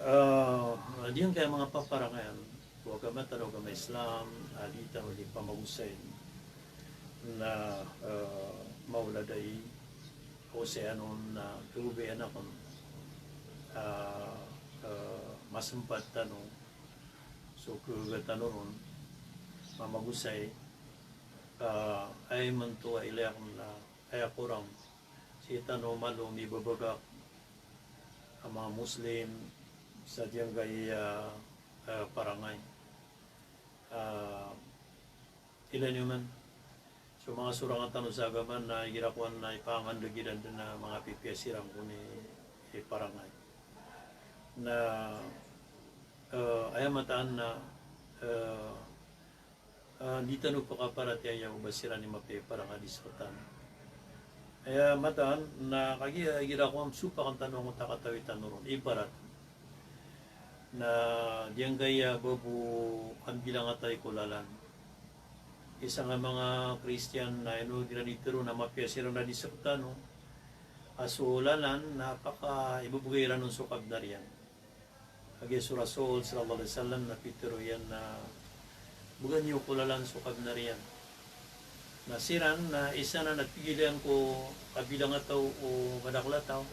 ah, giyangkaya manga paparangayan o agama tano a agama Islam, a di tano di pamagosayn na, ah, mawlad ai, osayan on na kababayaan akn, ah, ah, masmpat tano so kagaga tano ron, mamagosay, ah, aya imanto a ilay akn na aya korang sii tano malo mibabagak a manga Muslim sa giyangkaya, ah, parangay. Ah, ilay niyo man. So manga sorang tano sa agama na igira kowan na ipangandg iran dn a manga pipiya siran kon i parangay. Na, eh, aya mataan na, eh, eh, di tano pakaparatiyaya o ba siran i mapiya i parangay a di sktano. Aya mataan na kagiya igira kowan sopakn tano angkoto a katawi tano ron, ibarat na giyangkaya babo a mbilang a taw ko lalan. Isa nga manga Kristiyan na ino di iran itharo na mapiya siran a di sktano a so lalan na pakaibabgay iran on so kabnar iyan. Kagiya so Rasul sallallahu alaihi wasallam na pitharo iyan na bgan iyo ko lalan so kabnar iyan. Na siran na isa na pigil iyan ko kabilang a taw o madakl a taw,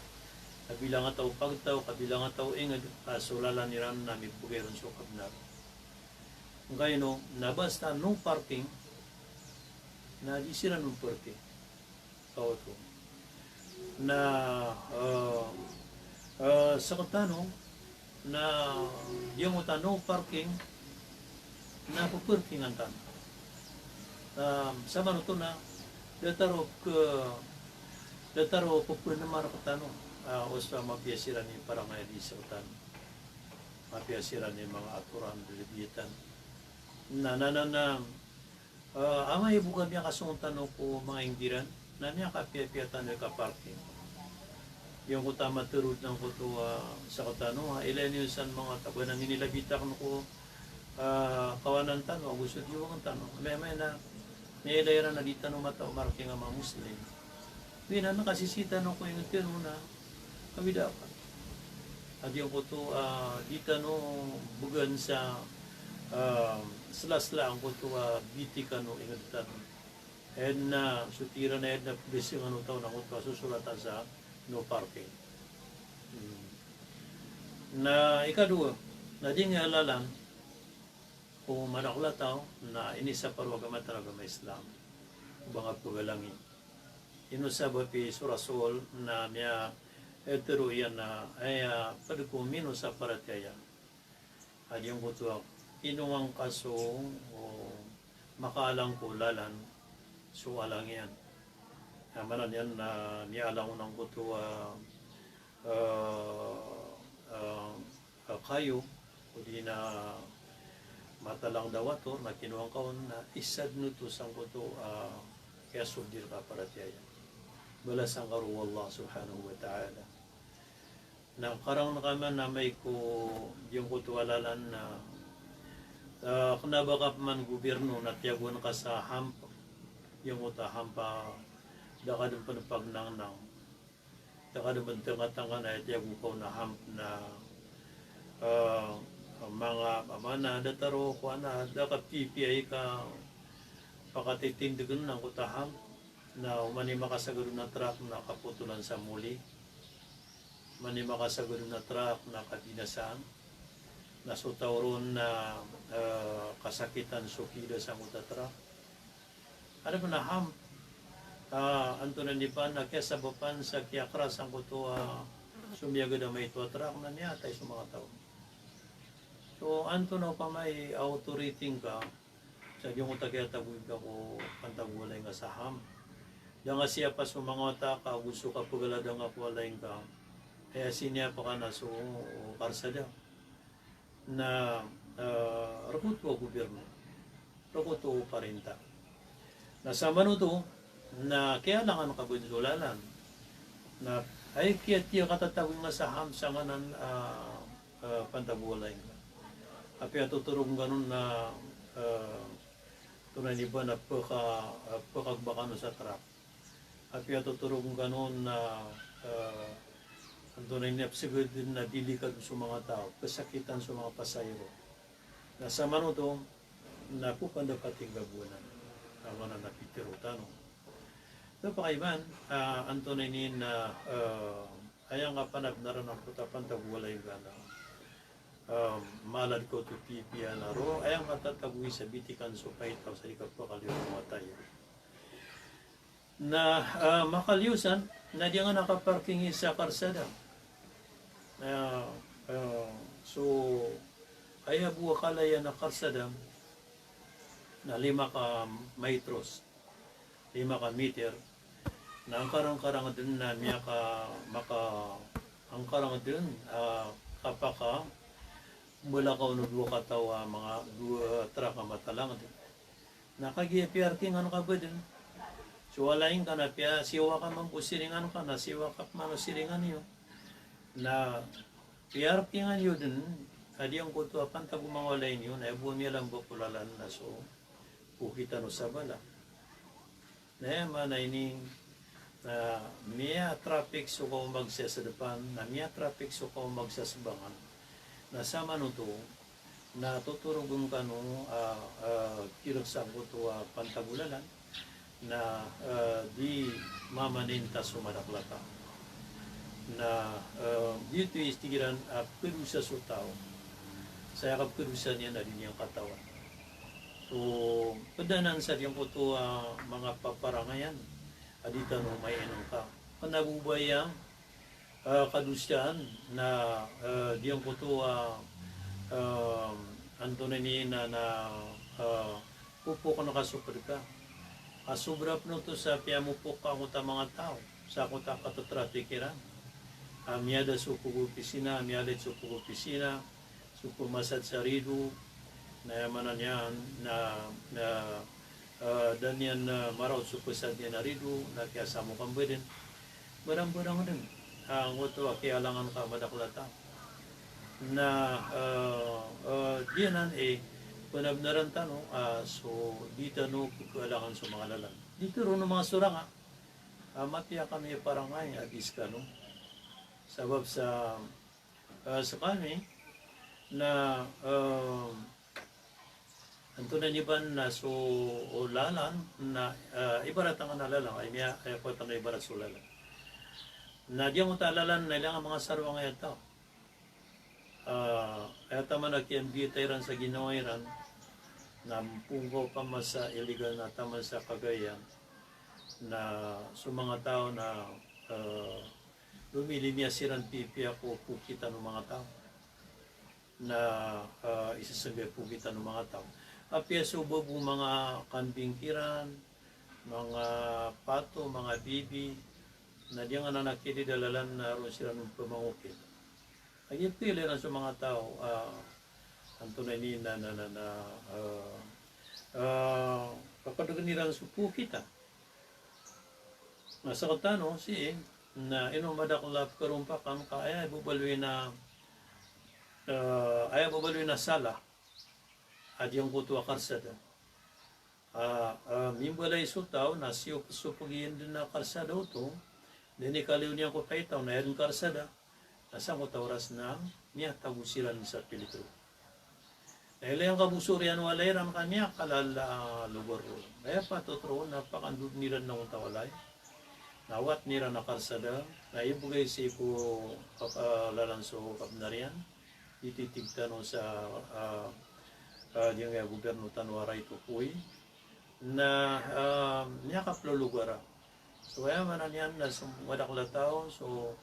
kabilang a taw pagtaw, kabilang a taw ingd, a so lalan iran na mibgay ron so kabnar. Angkaino na basta no parking, na di siran on parking. Kaoto. Na, eh, eh, sktano, na giyangkoto a no parking, na pparkingan tano. Na samanoto na, Datar o ke, datar o pepenemar ketano, ah, oso a mapiya siran i parangay a di seketano. Mapiya siran i manga atoran, delebiyetan. Na, na, na, na, ah, amay bo ka miyakasong tano ko manga inggiran, na miyakapiyapiya tano i kaparking. Giyangkoto a matharo den angkoto, ah, sekatano, ah, ilaya niyo san manga taw, ba na minilabitak no ko, ah, kawanan tano, ago so diwang tano. Amay, amay na, miyailay iran a di tano mataw marking a manga Muslim. Oway na, na kasisi tano ko inged tano na, kawida ka. A giyangkoto, ah, di tano began sa, ah, selasela angkoto, ah, biti kano inged tano. Aya den a, so tig iran a aya den a pelesengan o taw na angkoto a sosoratan sa no parking. Hmm. Na ikadowa, na di nga lalan ko madakel a taw na inisapar o agama tano a agama Islam. Ba nga pegalangi. Ino sabap i so Rasul na miya, eh, tero iyan na aya ped ko mino sa paratiyaya. A giyangkoto a ino angka so, o, makaalang ko lalan, so alang iyan. Na maana niyan na miyaalang on angkoto a, eh, eh, eh, kayo, odi na matalang dawator, na kinowa ngka on na isa den oto sangkoto a kiyasold i reka a paratiyaya. Balasan ka ron o Allah subhanahu wa ta'ala. Na karang na kaman amay ko giyangkoto a lalan na, ah, kena ba ka peman gobirno na tiyagoan ka sa hamp, giyangkoto a hamp a da ka den pen pagnangnang, da ka den pen tengkatengka na tiyago ka on a hamp na, ah, manga, maana datar o kowan a da ka pipiya i kapakatitindegen angkoto a hamp na oman i makasagad on a trak na kapotolan sa moli. Oman i makasagad on a trak na kabinasaan, na so taw ron na, eh, kasakitan so kida sangkoto a trak. Adn a hamp, eh, antonaa i niyan a kiyasabapan sa kiyakeras sangkoto a somiyagad a maito a trak na miyatay so manga taw. So antonaa opama i authority ngka, sa giyangkoto a kiyatagoan ka ko pantag o walay ngka sa hamp. Da nga siyapa so manga wata ka ago so kapagaladan ka ko walay ngka. Aya siniyapa ka na so karsada. Na, eh, rk oto a gobirno. Rk oto a parinta. Na samanoto, na kiyalangan ka bo so lalan. Na aya kiyatiya katatagoan ngka sa hamp sa nganan, eh, eh, pantag o walay ngka. Apiya totorogn ka on na, eh, antonaa i niyan a pka, eh, pkagba kano sa trak. Apiya totorogn ka on na, eh, antonaa i niyan a psgd na delikado so manga taw, psakitan so manga pasahero. Na samanoto, na ko pandapat ingka bo anan. Ago anan a pitharo tano. Ito pakaiman, ah, antonaa i niyan a, eh, aya ngka panabnar anan ko ta pantag o walay ngka na, eh, mala di ka oto pipiya na roo, aya ngka tatagoan sa bitikan so paitaw sa di ka pakaliyo matay. Na, ah, makaliyo san, na di nga na kaparking sa karsada. Na, ah, so, aya bo a kalayan a karsada, na lima ka metros, lima ka meter. Na angkarangkarang dn na miyaka, maka, angkarang dn, ah, kapaka, mbala ka on o dowa kataw a manga dowa trak a matalangd. Na kagiya piyarkingan ka bo dn. So walay ngka na piyasiwa ka man ko siringan ka, na siwa ka man o siringan iyo. Na piyarkingan iyo dn, a giyangkoto a pantag o manga walay niyo, na aya bo a miyalambo ko lalan na so, ko kitano sa bala. Na aya maana ini, na miyatraffic so kaomag sa sdpan, na miyatraffic so kaomag sa sbangan. Na samanoto, na totorogn kano a, ah, kirk sangkoto a pantag o lalan, na, ah, di mamaninta so madakl a taw. Na, ah, giyoto i tig iran a pkhadosa so taw. Sa aya kapkhadosa niyan na di niyan katawan. So, pd anan sa giyangkoto a manga paparangayan a di tano mainngka. Kna bo ba aya, ah, kadosaan na, ah, giyangkoto a, ah, antonaa ini na, na, ah, popokn ka so pd ka. A sobra pn oto sa piyamopok angkoto a manga taw sa angkoto a katatrafik iran. A miyada so phogopisina, miyalid so phogopisina, so pmasad sa rido, na aya maana niyan na, na, ah, da niyan, ah, maraot so pmasad iyan a rido, na kiyasamok a mbdn. Barang-barang dn angkoto a kiyalangan ka madakl a taw. Na, ah, ah, giyanan i pnabnaran tano, ah, so di tano pkhalangan so manga lalan. Di tharoon o manga sorang a, ah, mapiya kami parangay a di skano. Sabap sa, ah, skami na, ah, antonaa ini ba na so lalan na, ah, ibarat angkanan a lalan, ay miya, ay, koto na ibarat so lalan. Na giyangkoto a lalan na ilay angka manga sarwang aya taw. Ah, aya taman a kiyambiyata iran sa ginawa iran, na mpongkaw pman sa illegal na taman sa Cagayan, na so manga taw na, ah, lomilimiya siran pipiya ko pokitan o manga taw. Na, ah, isasnggay pokitan o manga taw. Apiya so babo, manga kambing kiran, manga pato, manga bibi, na giyangkanan a kidid a lalan na roo siran pmangokit. Lagid pn iran so manga taw, ah, antonaa ini na, na, na, na, ah, ah, kakadgn iran so pokitan. Na sktano sii, na ino madakl a pkarompakan ka aya babaloy na, ah, aya babaloy na sala a giyangkoto a karsada. Ah, ah, mimbalay so taw na siyopsopg iyan dn a karsada oto, dn i kaliyo niyan ko paitaw na aya dn karsada. Na sangkoto a oras na miyatago siran sa piligro. Na ilay angka bo so oriyan o walay iran ka miyakalala a logar roo. Aya patot roo na pakandodn iran angkoto a walay. Na awatn iran a karsada, na ibgay sii ko kap-, ah, lalan so kabnar iyan. Ititig tano sa, ah, ah, giyangkaya gobyerno tano a Rait o Poy. Na, ah, miyakaplologar a. So aya maana niyan na so madakl a taw, so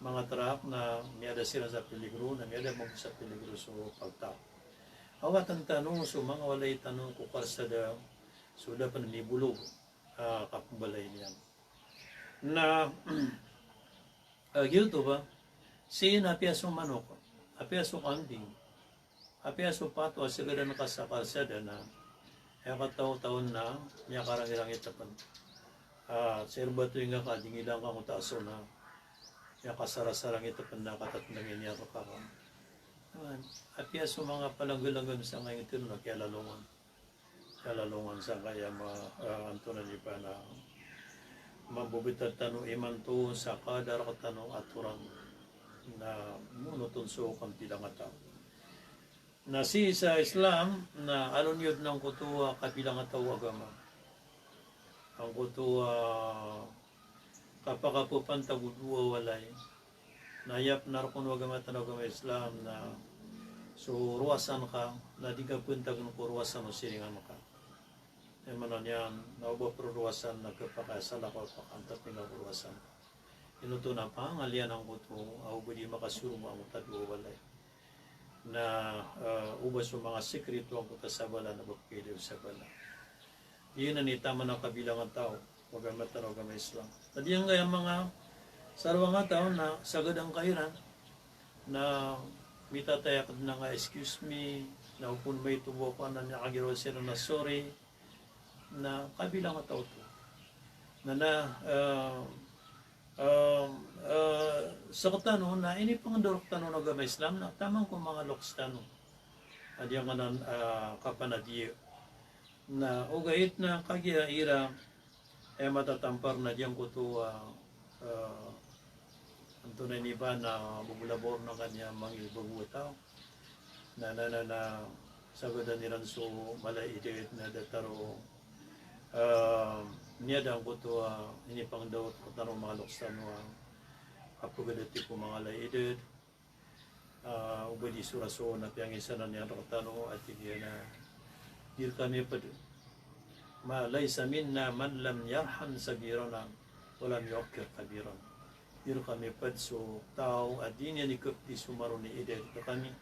manga trak na miyada siran sa piligro, na miyada mambo sa piligro so pagtaw. Awatn tano so manga walay tano ko karsada, so da pn mibolog, ah, kapmbalay niyan. Na, ah, giyoto ba, sii na apiya so manok, apiya so kambing, apiya so pato a sgdn ka sa karsada na, aya kataw-taw na miyakarangirangi tpn. Ah, sii rbatoy nga ka, dingila nga ko taso na miyakasarasarang i tpn na katatndang iyan rka ka. Apiya so manga palanggalanggal sangkai ngitn na kiyalalongan. Kiyalalongan sangkaya ma-, ah, antonaa ini ba na mambobtad tano imanto sa kadar tano atoran na monoton so kabilang a taw. Na sii sa Islam na aloniyod na angkoto a kabilang a taw o agama. Angkoto a kapakapapantag o dowa a walay. Na aya pn a rokon o agama tano a agama Islam na so rowasan ka, na di ka pantagn ko rowasan o siringan ka. Aya maana niyan na o ba prorowasan na khapakay a salakaw a pakaantap ingka ko rowasan. Ino oto na pangaliyan angkoto a o ba di makasorongo angkoto a dowa a walay. Na, eh, o ba so manga sikrito angkoto a sabala na ba pkhailay o sabala. Giyanan i taman a kabilang a taw, o agama tano a agama Islam. Na giyangkaya manga sarwang a taw na sagad angka iran na mitatayakd na nga, "Excuse me," na opama maito bo ako anan, miyakagiraw siran na sorry, na kabilang a taw oto. Na, na, eh, eh, eh, sktano na inipangndao rktano o agama Islam na taman ko manga loks tano a giyangkanan, eh, kapanadiya. Na ogaid na kagiya iran aya matatampar na giyangkoto a, ah, antonaa ini ba na bo bo labaw na kaniya mangibago a taw. Na, na, na, na sagadan iran so mala i idad na datar o, ah, miyada angkoto a inipangndao rktano o manga loks tano a kapagadatii ko manga mala i idad. Ah, o ba di so rason na piyangisanan iyan rktano a tig iyan a, di rkami pd, ma laysa minna man lam yarham saghirana wa lam yuwaqqir kabirana. Di rkami pd so taw a di niyan ikapdi so maroni i idad rkami,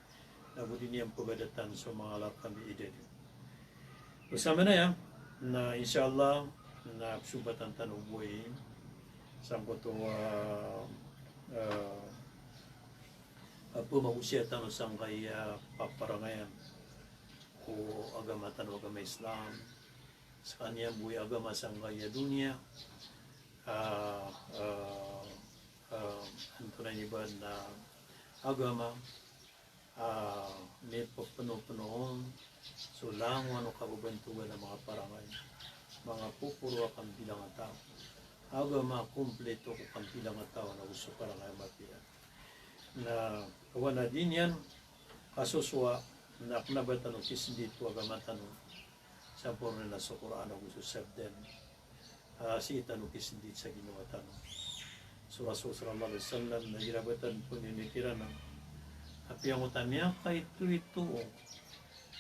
na go di niyan pagadatan so manga mala rkami i idad. Osamanaya, na insha Allah, Na psombatan tano bo i sangkoto a, a, a pemagosiyat tano sangkai a paparangayan ko agama tano, agama Islam. Sekaniyan bo i agama sangkai a doniya, a, a, a, antonaa ini ba na agama a mipepeno-peno on so langowan o kababantogan a manga parangay, manga poporo a kambilangataw. Agama a kompleto ko kambilangataw ago so parangay a mapiya. Na oway na di niyan kasosowa na kena ba tano kisendit ko agama tano sa porne na so Qur'an ago so sabdan. A, sii tano kisendit sa ginawa tano. So Rasul sallallahu alaihi wasallam na igira ba tano pemikiran a apiya angkoto a miyakaito-ito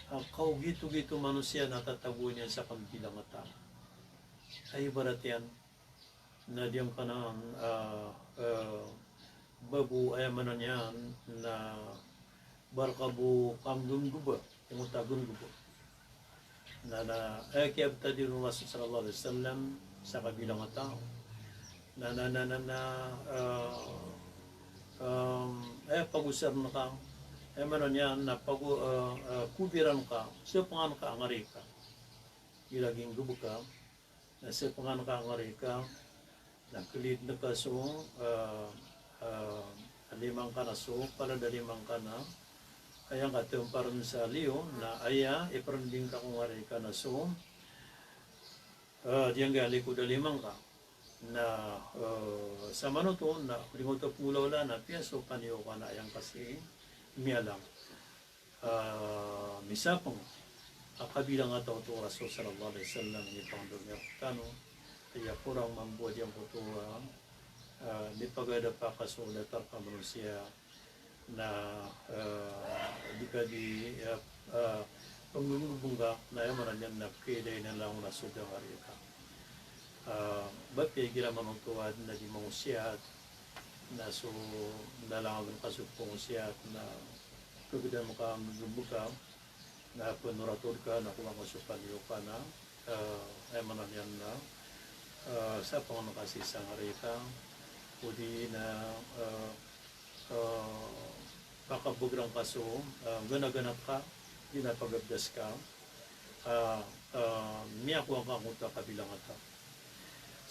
a kaogit-ogit o manosiya na tatagoan iyan sa kambilangataw. Aya ibarat iyan na giyangkanan a, a, babo, aya maana niyan na barka bo kanggemgeba, angkoto a gemgeba. Na, na, aya kiyabtadi ron o Rasul sallallahu alaihi wasallam sa kabilangataw. Na, na, na, na, na, a, a, aya pagosaren ka, aya maana niyan na pago-, a, a, kobiran ka, sepengan ka a ngari ka. Igira ginggebeka, na sepengan ka a ngari ka, na kelid ngka so, a, a, lima ngka na so palad a lima ngka na aya ngka temparan sa liyo, na aya iperending ka ko ngari ka na so, a, giyangkai a likod a lima ngka. Na, a, samanoto na odi ngka oto pengolawlaan na apiya so paniyo ka na aya ngka sii miyalang. A, misapeng a kabilangataw oto o Rasul sallallahu alaihi wasallam, inipangndao niyan rektano. Aya korang mambo a giyangkoto a, a, mipagadapa ka so datar ka manosiya na, a, di ka di, a, a, penggemgeba ngka, na aya maana niyan na pekaiday na langon a so gangari ka. A, ba piya igira manoto a aden a di mangosiyat, na so ndalangagen ka so pangosiyat, na kegedam ka, mbegembe ka, na penoratod ka, na kowa ka so paniyo ka na, a, aya maana niyan na, a, sapengan ka sii sa ngari ka, odi na, a, a, pakabegerang ka so, a, ganaganat ka, di na pagabdas ka, a, a, miyakowa ka angkoto a kabilangataw.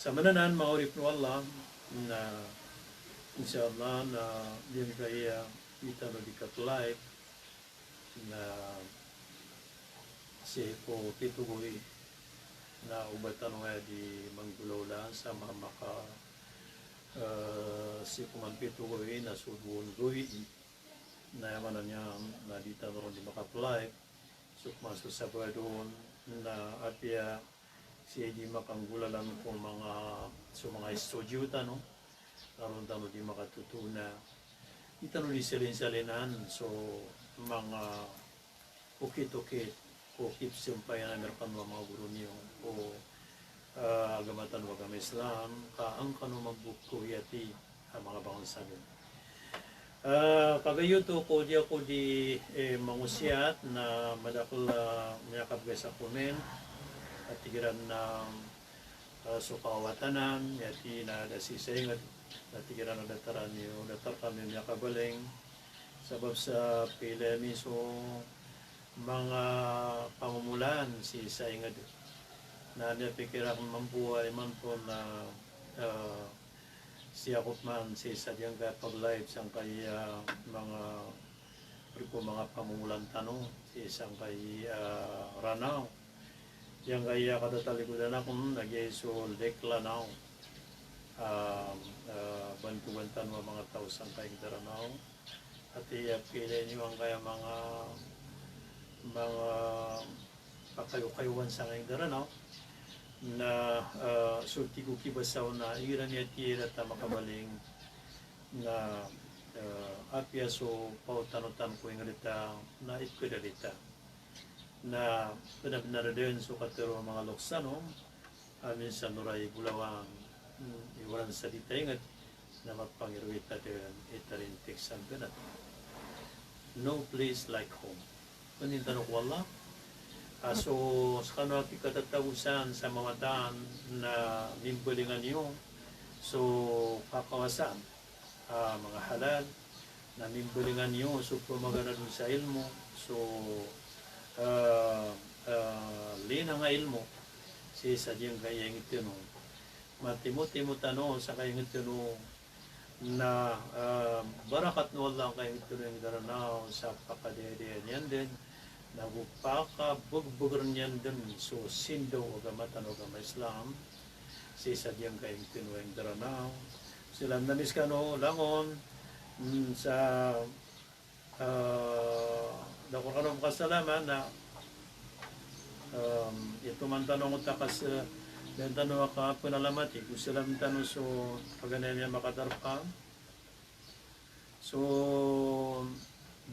Sa maana nan, manga oripen o Allah, na, insha Allah, na, giyangkaya, a, di tano di kapelive, na, sii ko pito gawii, na o ba tano aya di manggolawla sa ma-, maka, a, sii ko mampito gawii na so dowa on gawii. Na aya maana niyan na di tano ron di makapelive. So koman so Sabado on na apiya sii di makanggolalan ko manga, so manga studio tano, na ron tano di makatotoona. Di tano di salin-salinan so manga okit-okit ko kipsampayan ami rekano a manga goro niyo ko, a, agama tano a agama Islam, ka an kano mambo ko iyati a manga bangsa niyo. A, kagiya oto ko di ako di, e, mangosiyat na madakel a miyakabegay sa comment, a tig iran na, a, so kawatanan, iyati na da sii sa inged, na tig iran a datar ami o datar kami miyakabaling, sabap sa pila ami so manga pamomolan sii sa inged. Na miyapikir aken mambo a imanto na, a, sii ako pman sii sa giyangkaya pag-live sangkaya manga, odi ko manga pamomolan tano sii sangkaya, a, Ranao. Giyangkaya kadatalikodan aken na giya i so Lake Lanao. A, a, bantogan tano a manga taw sangkai inged a Ranao. Ati a pila niyo angkaya manga, manga pakayokayowan sangkai inged a Ranao. Na, a, so tig o kibasa on na igira miyatiyaya rata makabaling na, a, apiya so paotanotan ko inged ta na ipkedalita. Na benar-benar den so katero a manga lokes tano, a minsan oray bolawan, mm, i waran sa di ta inged, na mapangirwit a den i tarintik sampenat. No place like home. Penin tano ko Allah, A so skano a kikatatagosan sa mawatan na mimbalingan iyo so kakawasaan a manga halal, na mimbalingan iyo so pamaganad on sa ilmo, so, ah, ah, linang a ilmo, sii sa giyangkaya inged tano. Matimotimo tano sa kaya inged tano na, ah, barakat o Allah angkaya inged tano a Daranaw sa pakadiyadiya niyan den, nago pakabegbegr niyan den so sindaw o agama tano a agama Islam, sii sa giyangkaya inged tano a Daranaw. Salam na miskano langon, mm, sa, ah, da ko kano pakasalama na, um, ito man tano ngoto a kas-, eh, den tano a kapanalamati, go salam tano so paganay niyan makadarpa. So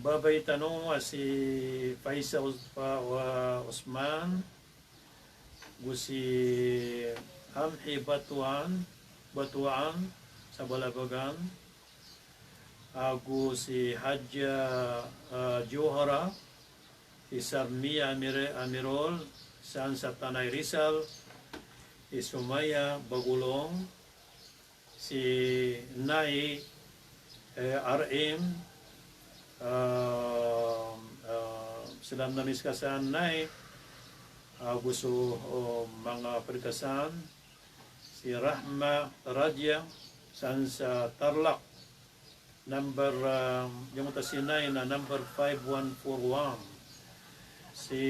babay tano a si Faisa Us-, Fa-, wa-, Usman, go si Amhi Batuan, Batuan, sa Balabagan, ago si Hadja, ah, Johara, si Sarmia Amir-, Amirol, san sa Tanay Rizal, si Sumaya Bagulong, si Nay, eh, R M, ah, ah, salam na miskano san Nay, ago so, oh, manga pd ka san, si Rahma Raja, san sa Tarlac, number, ah, giyangkoto a si Nay na number five one four one. Si,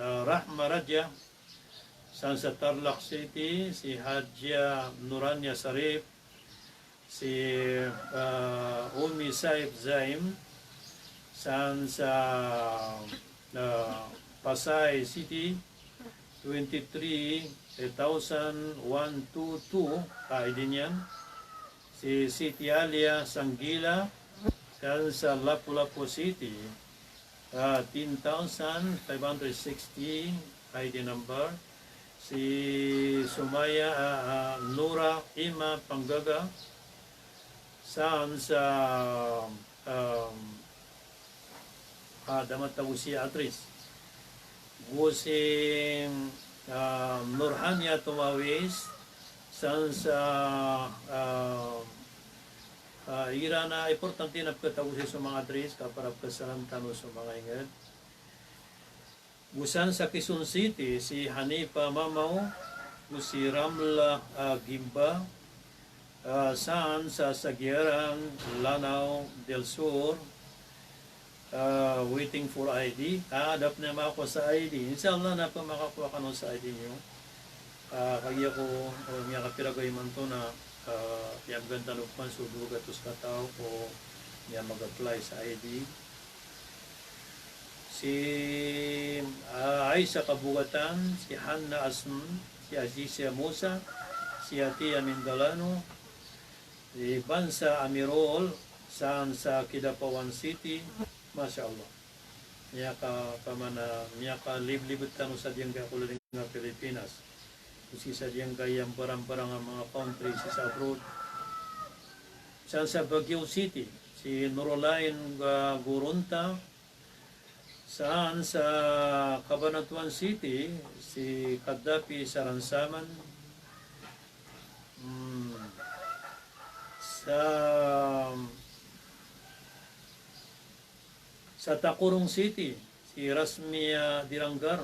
ah, Rahma Raja, san sa Tarlac City, si Hadja Nurania Sarif, si, ah, Umi Saif Zaim, san sa, ah, Pasay City, twenty-three thousand one two two, ah, I D niyan. Si Siti Alia Sanggila, san sa Lapu-Lapu City, ah, ten thousand five hundred sixty I D number. Si Sumaya, ah, ah, Nura Ima Panggaga, san sa, um, ah, da matao si address. Go si, ah, Nurhania Tumawis, san sa, ah, ah, igira na importante na pkatago sii so manga address, ka para pkasalam tano so manga inged. Go san sa Quezon City, si Hanifa Mamaw, go si Ramla, ah, Gimba, ah, san sa Sagiaran, Lanao del Sur, ah, waiting for I D. Ah, da pn makakowa sa I D. Insha Allah na pn makakowa kano sa I D niyo. Ah, kagiya ko, oh, miyakapira gawii imanto na, ah, piyabgan tano pman so dowa gatos kataw ko miyamag-apply sa I D. Si, ah, Aisa Kabugatan, si Hanna Asm, si Azizia Musa, si Atia Mindalano, si Bansa Amirol, san sa Kidapawan City. Masha Allah. Miyaka-, pamana, miyakaliblib tano sa giyangkaya kolaling a Pilipinas. Sii sa giyangkaya mbarangbarang a manga country sii sa abroad. San sa Baguio City, si Nurulain Ga-, Gurunta. San sa Cabanatuan City, si Kaddafi Saransaman. Hmm. Sa, sa Tacorong City, si Rasmia Diranggar.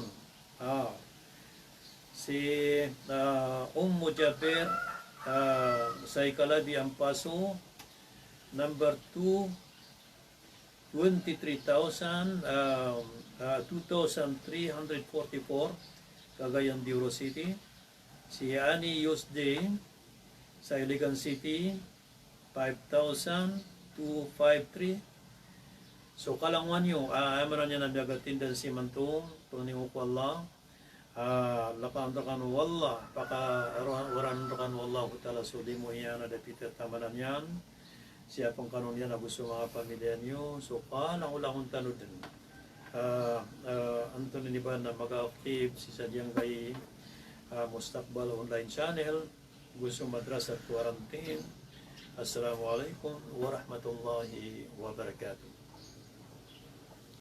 Ah. Si, ah, Ummu Jaber, ah, sa Ikalabi Ampaso, number two, twenty-three thousand, ah, ah, two thousand three hundred forty-four, Cagayan de Oro City. Si Ani Yusde, sa Iligan City, five thousand two five three. So kalangowan iyo, ah, aya maana niyan na miyaga-attendance imanto, pangni ko Allah. Ah, lakaan rkano o Allah, paka-, aro-, waran rkano o Allahu Ta'ala so limo iyan a da pithataman iyan. Sii pn kano niyan ago so manga pamilya niyo, so kalangolangon tano dn. Ah, ah, antonaa ini ba na maga-active sii sa giyangkai, ah, Mustaqbal Online Channel, go so Madrasah Quarantine. Assalamu alaikum warahmatullahi wabarakatuh.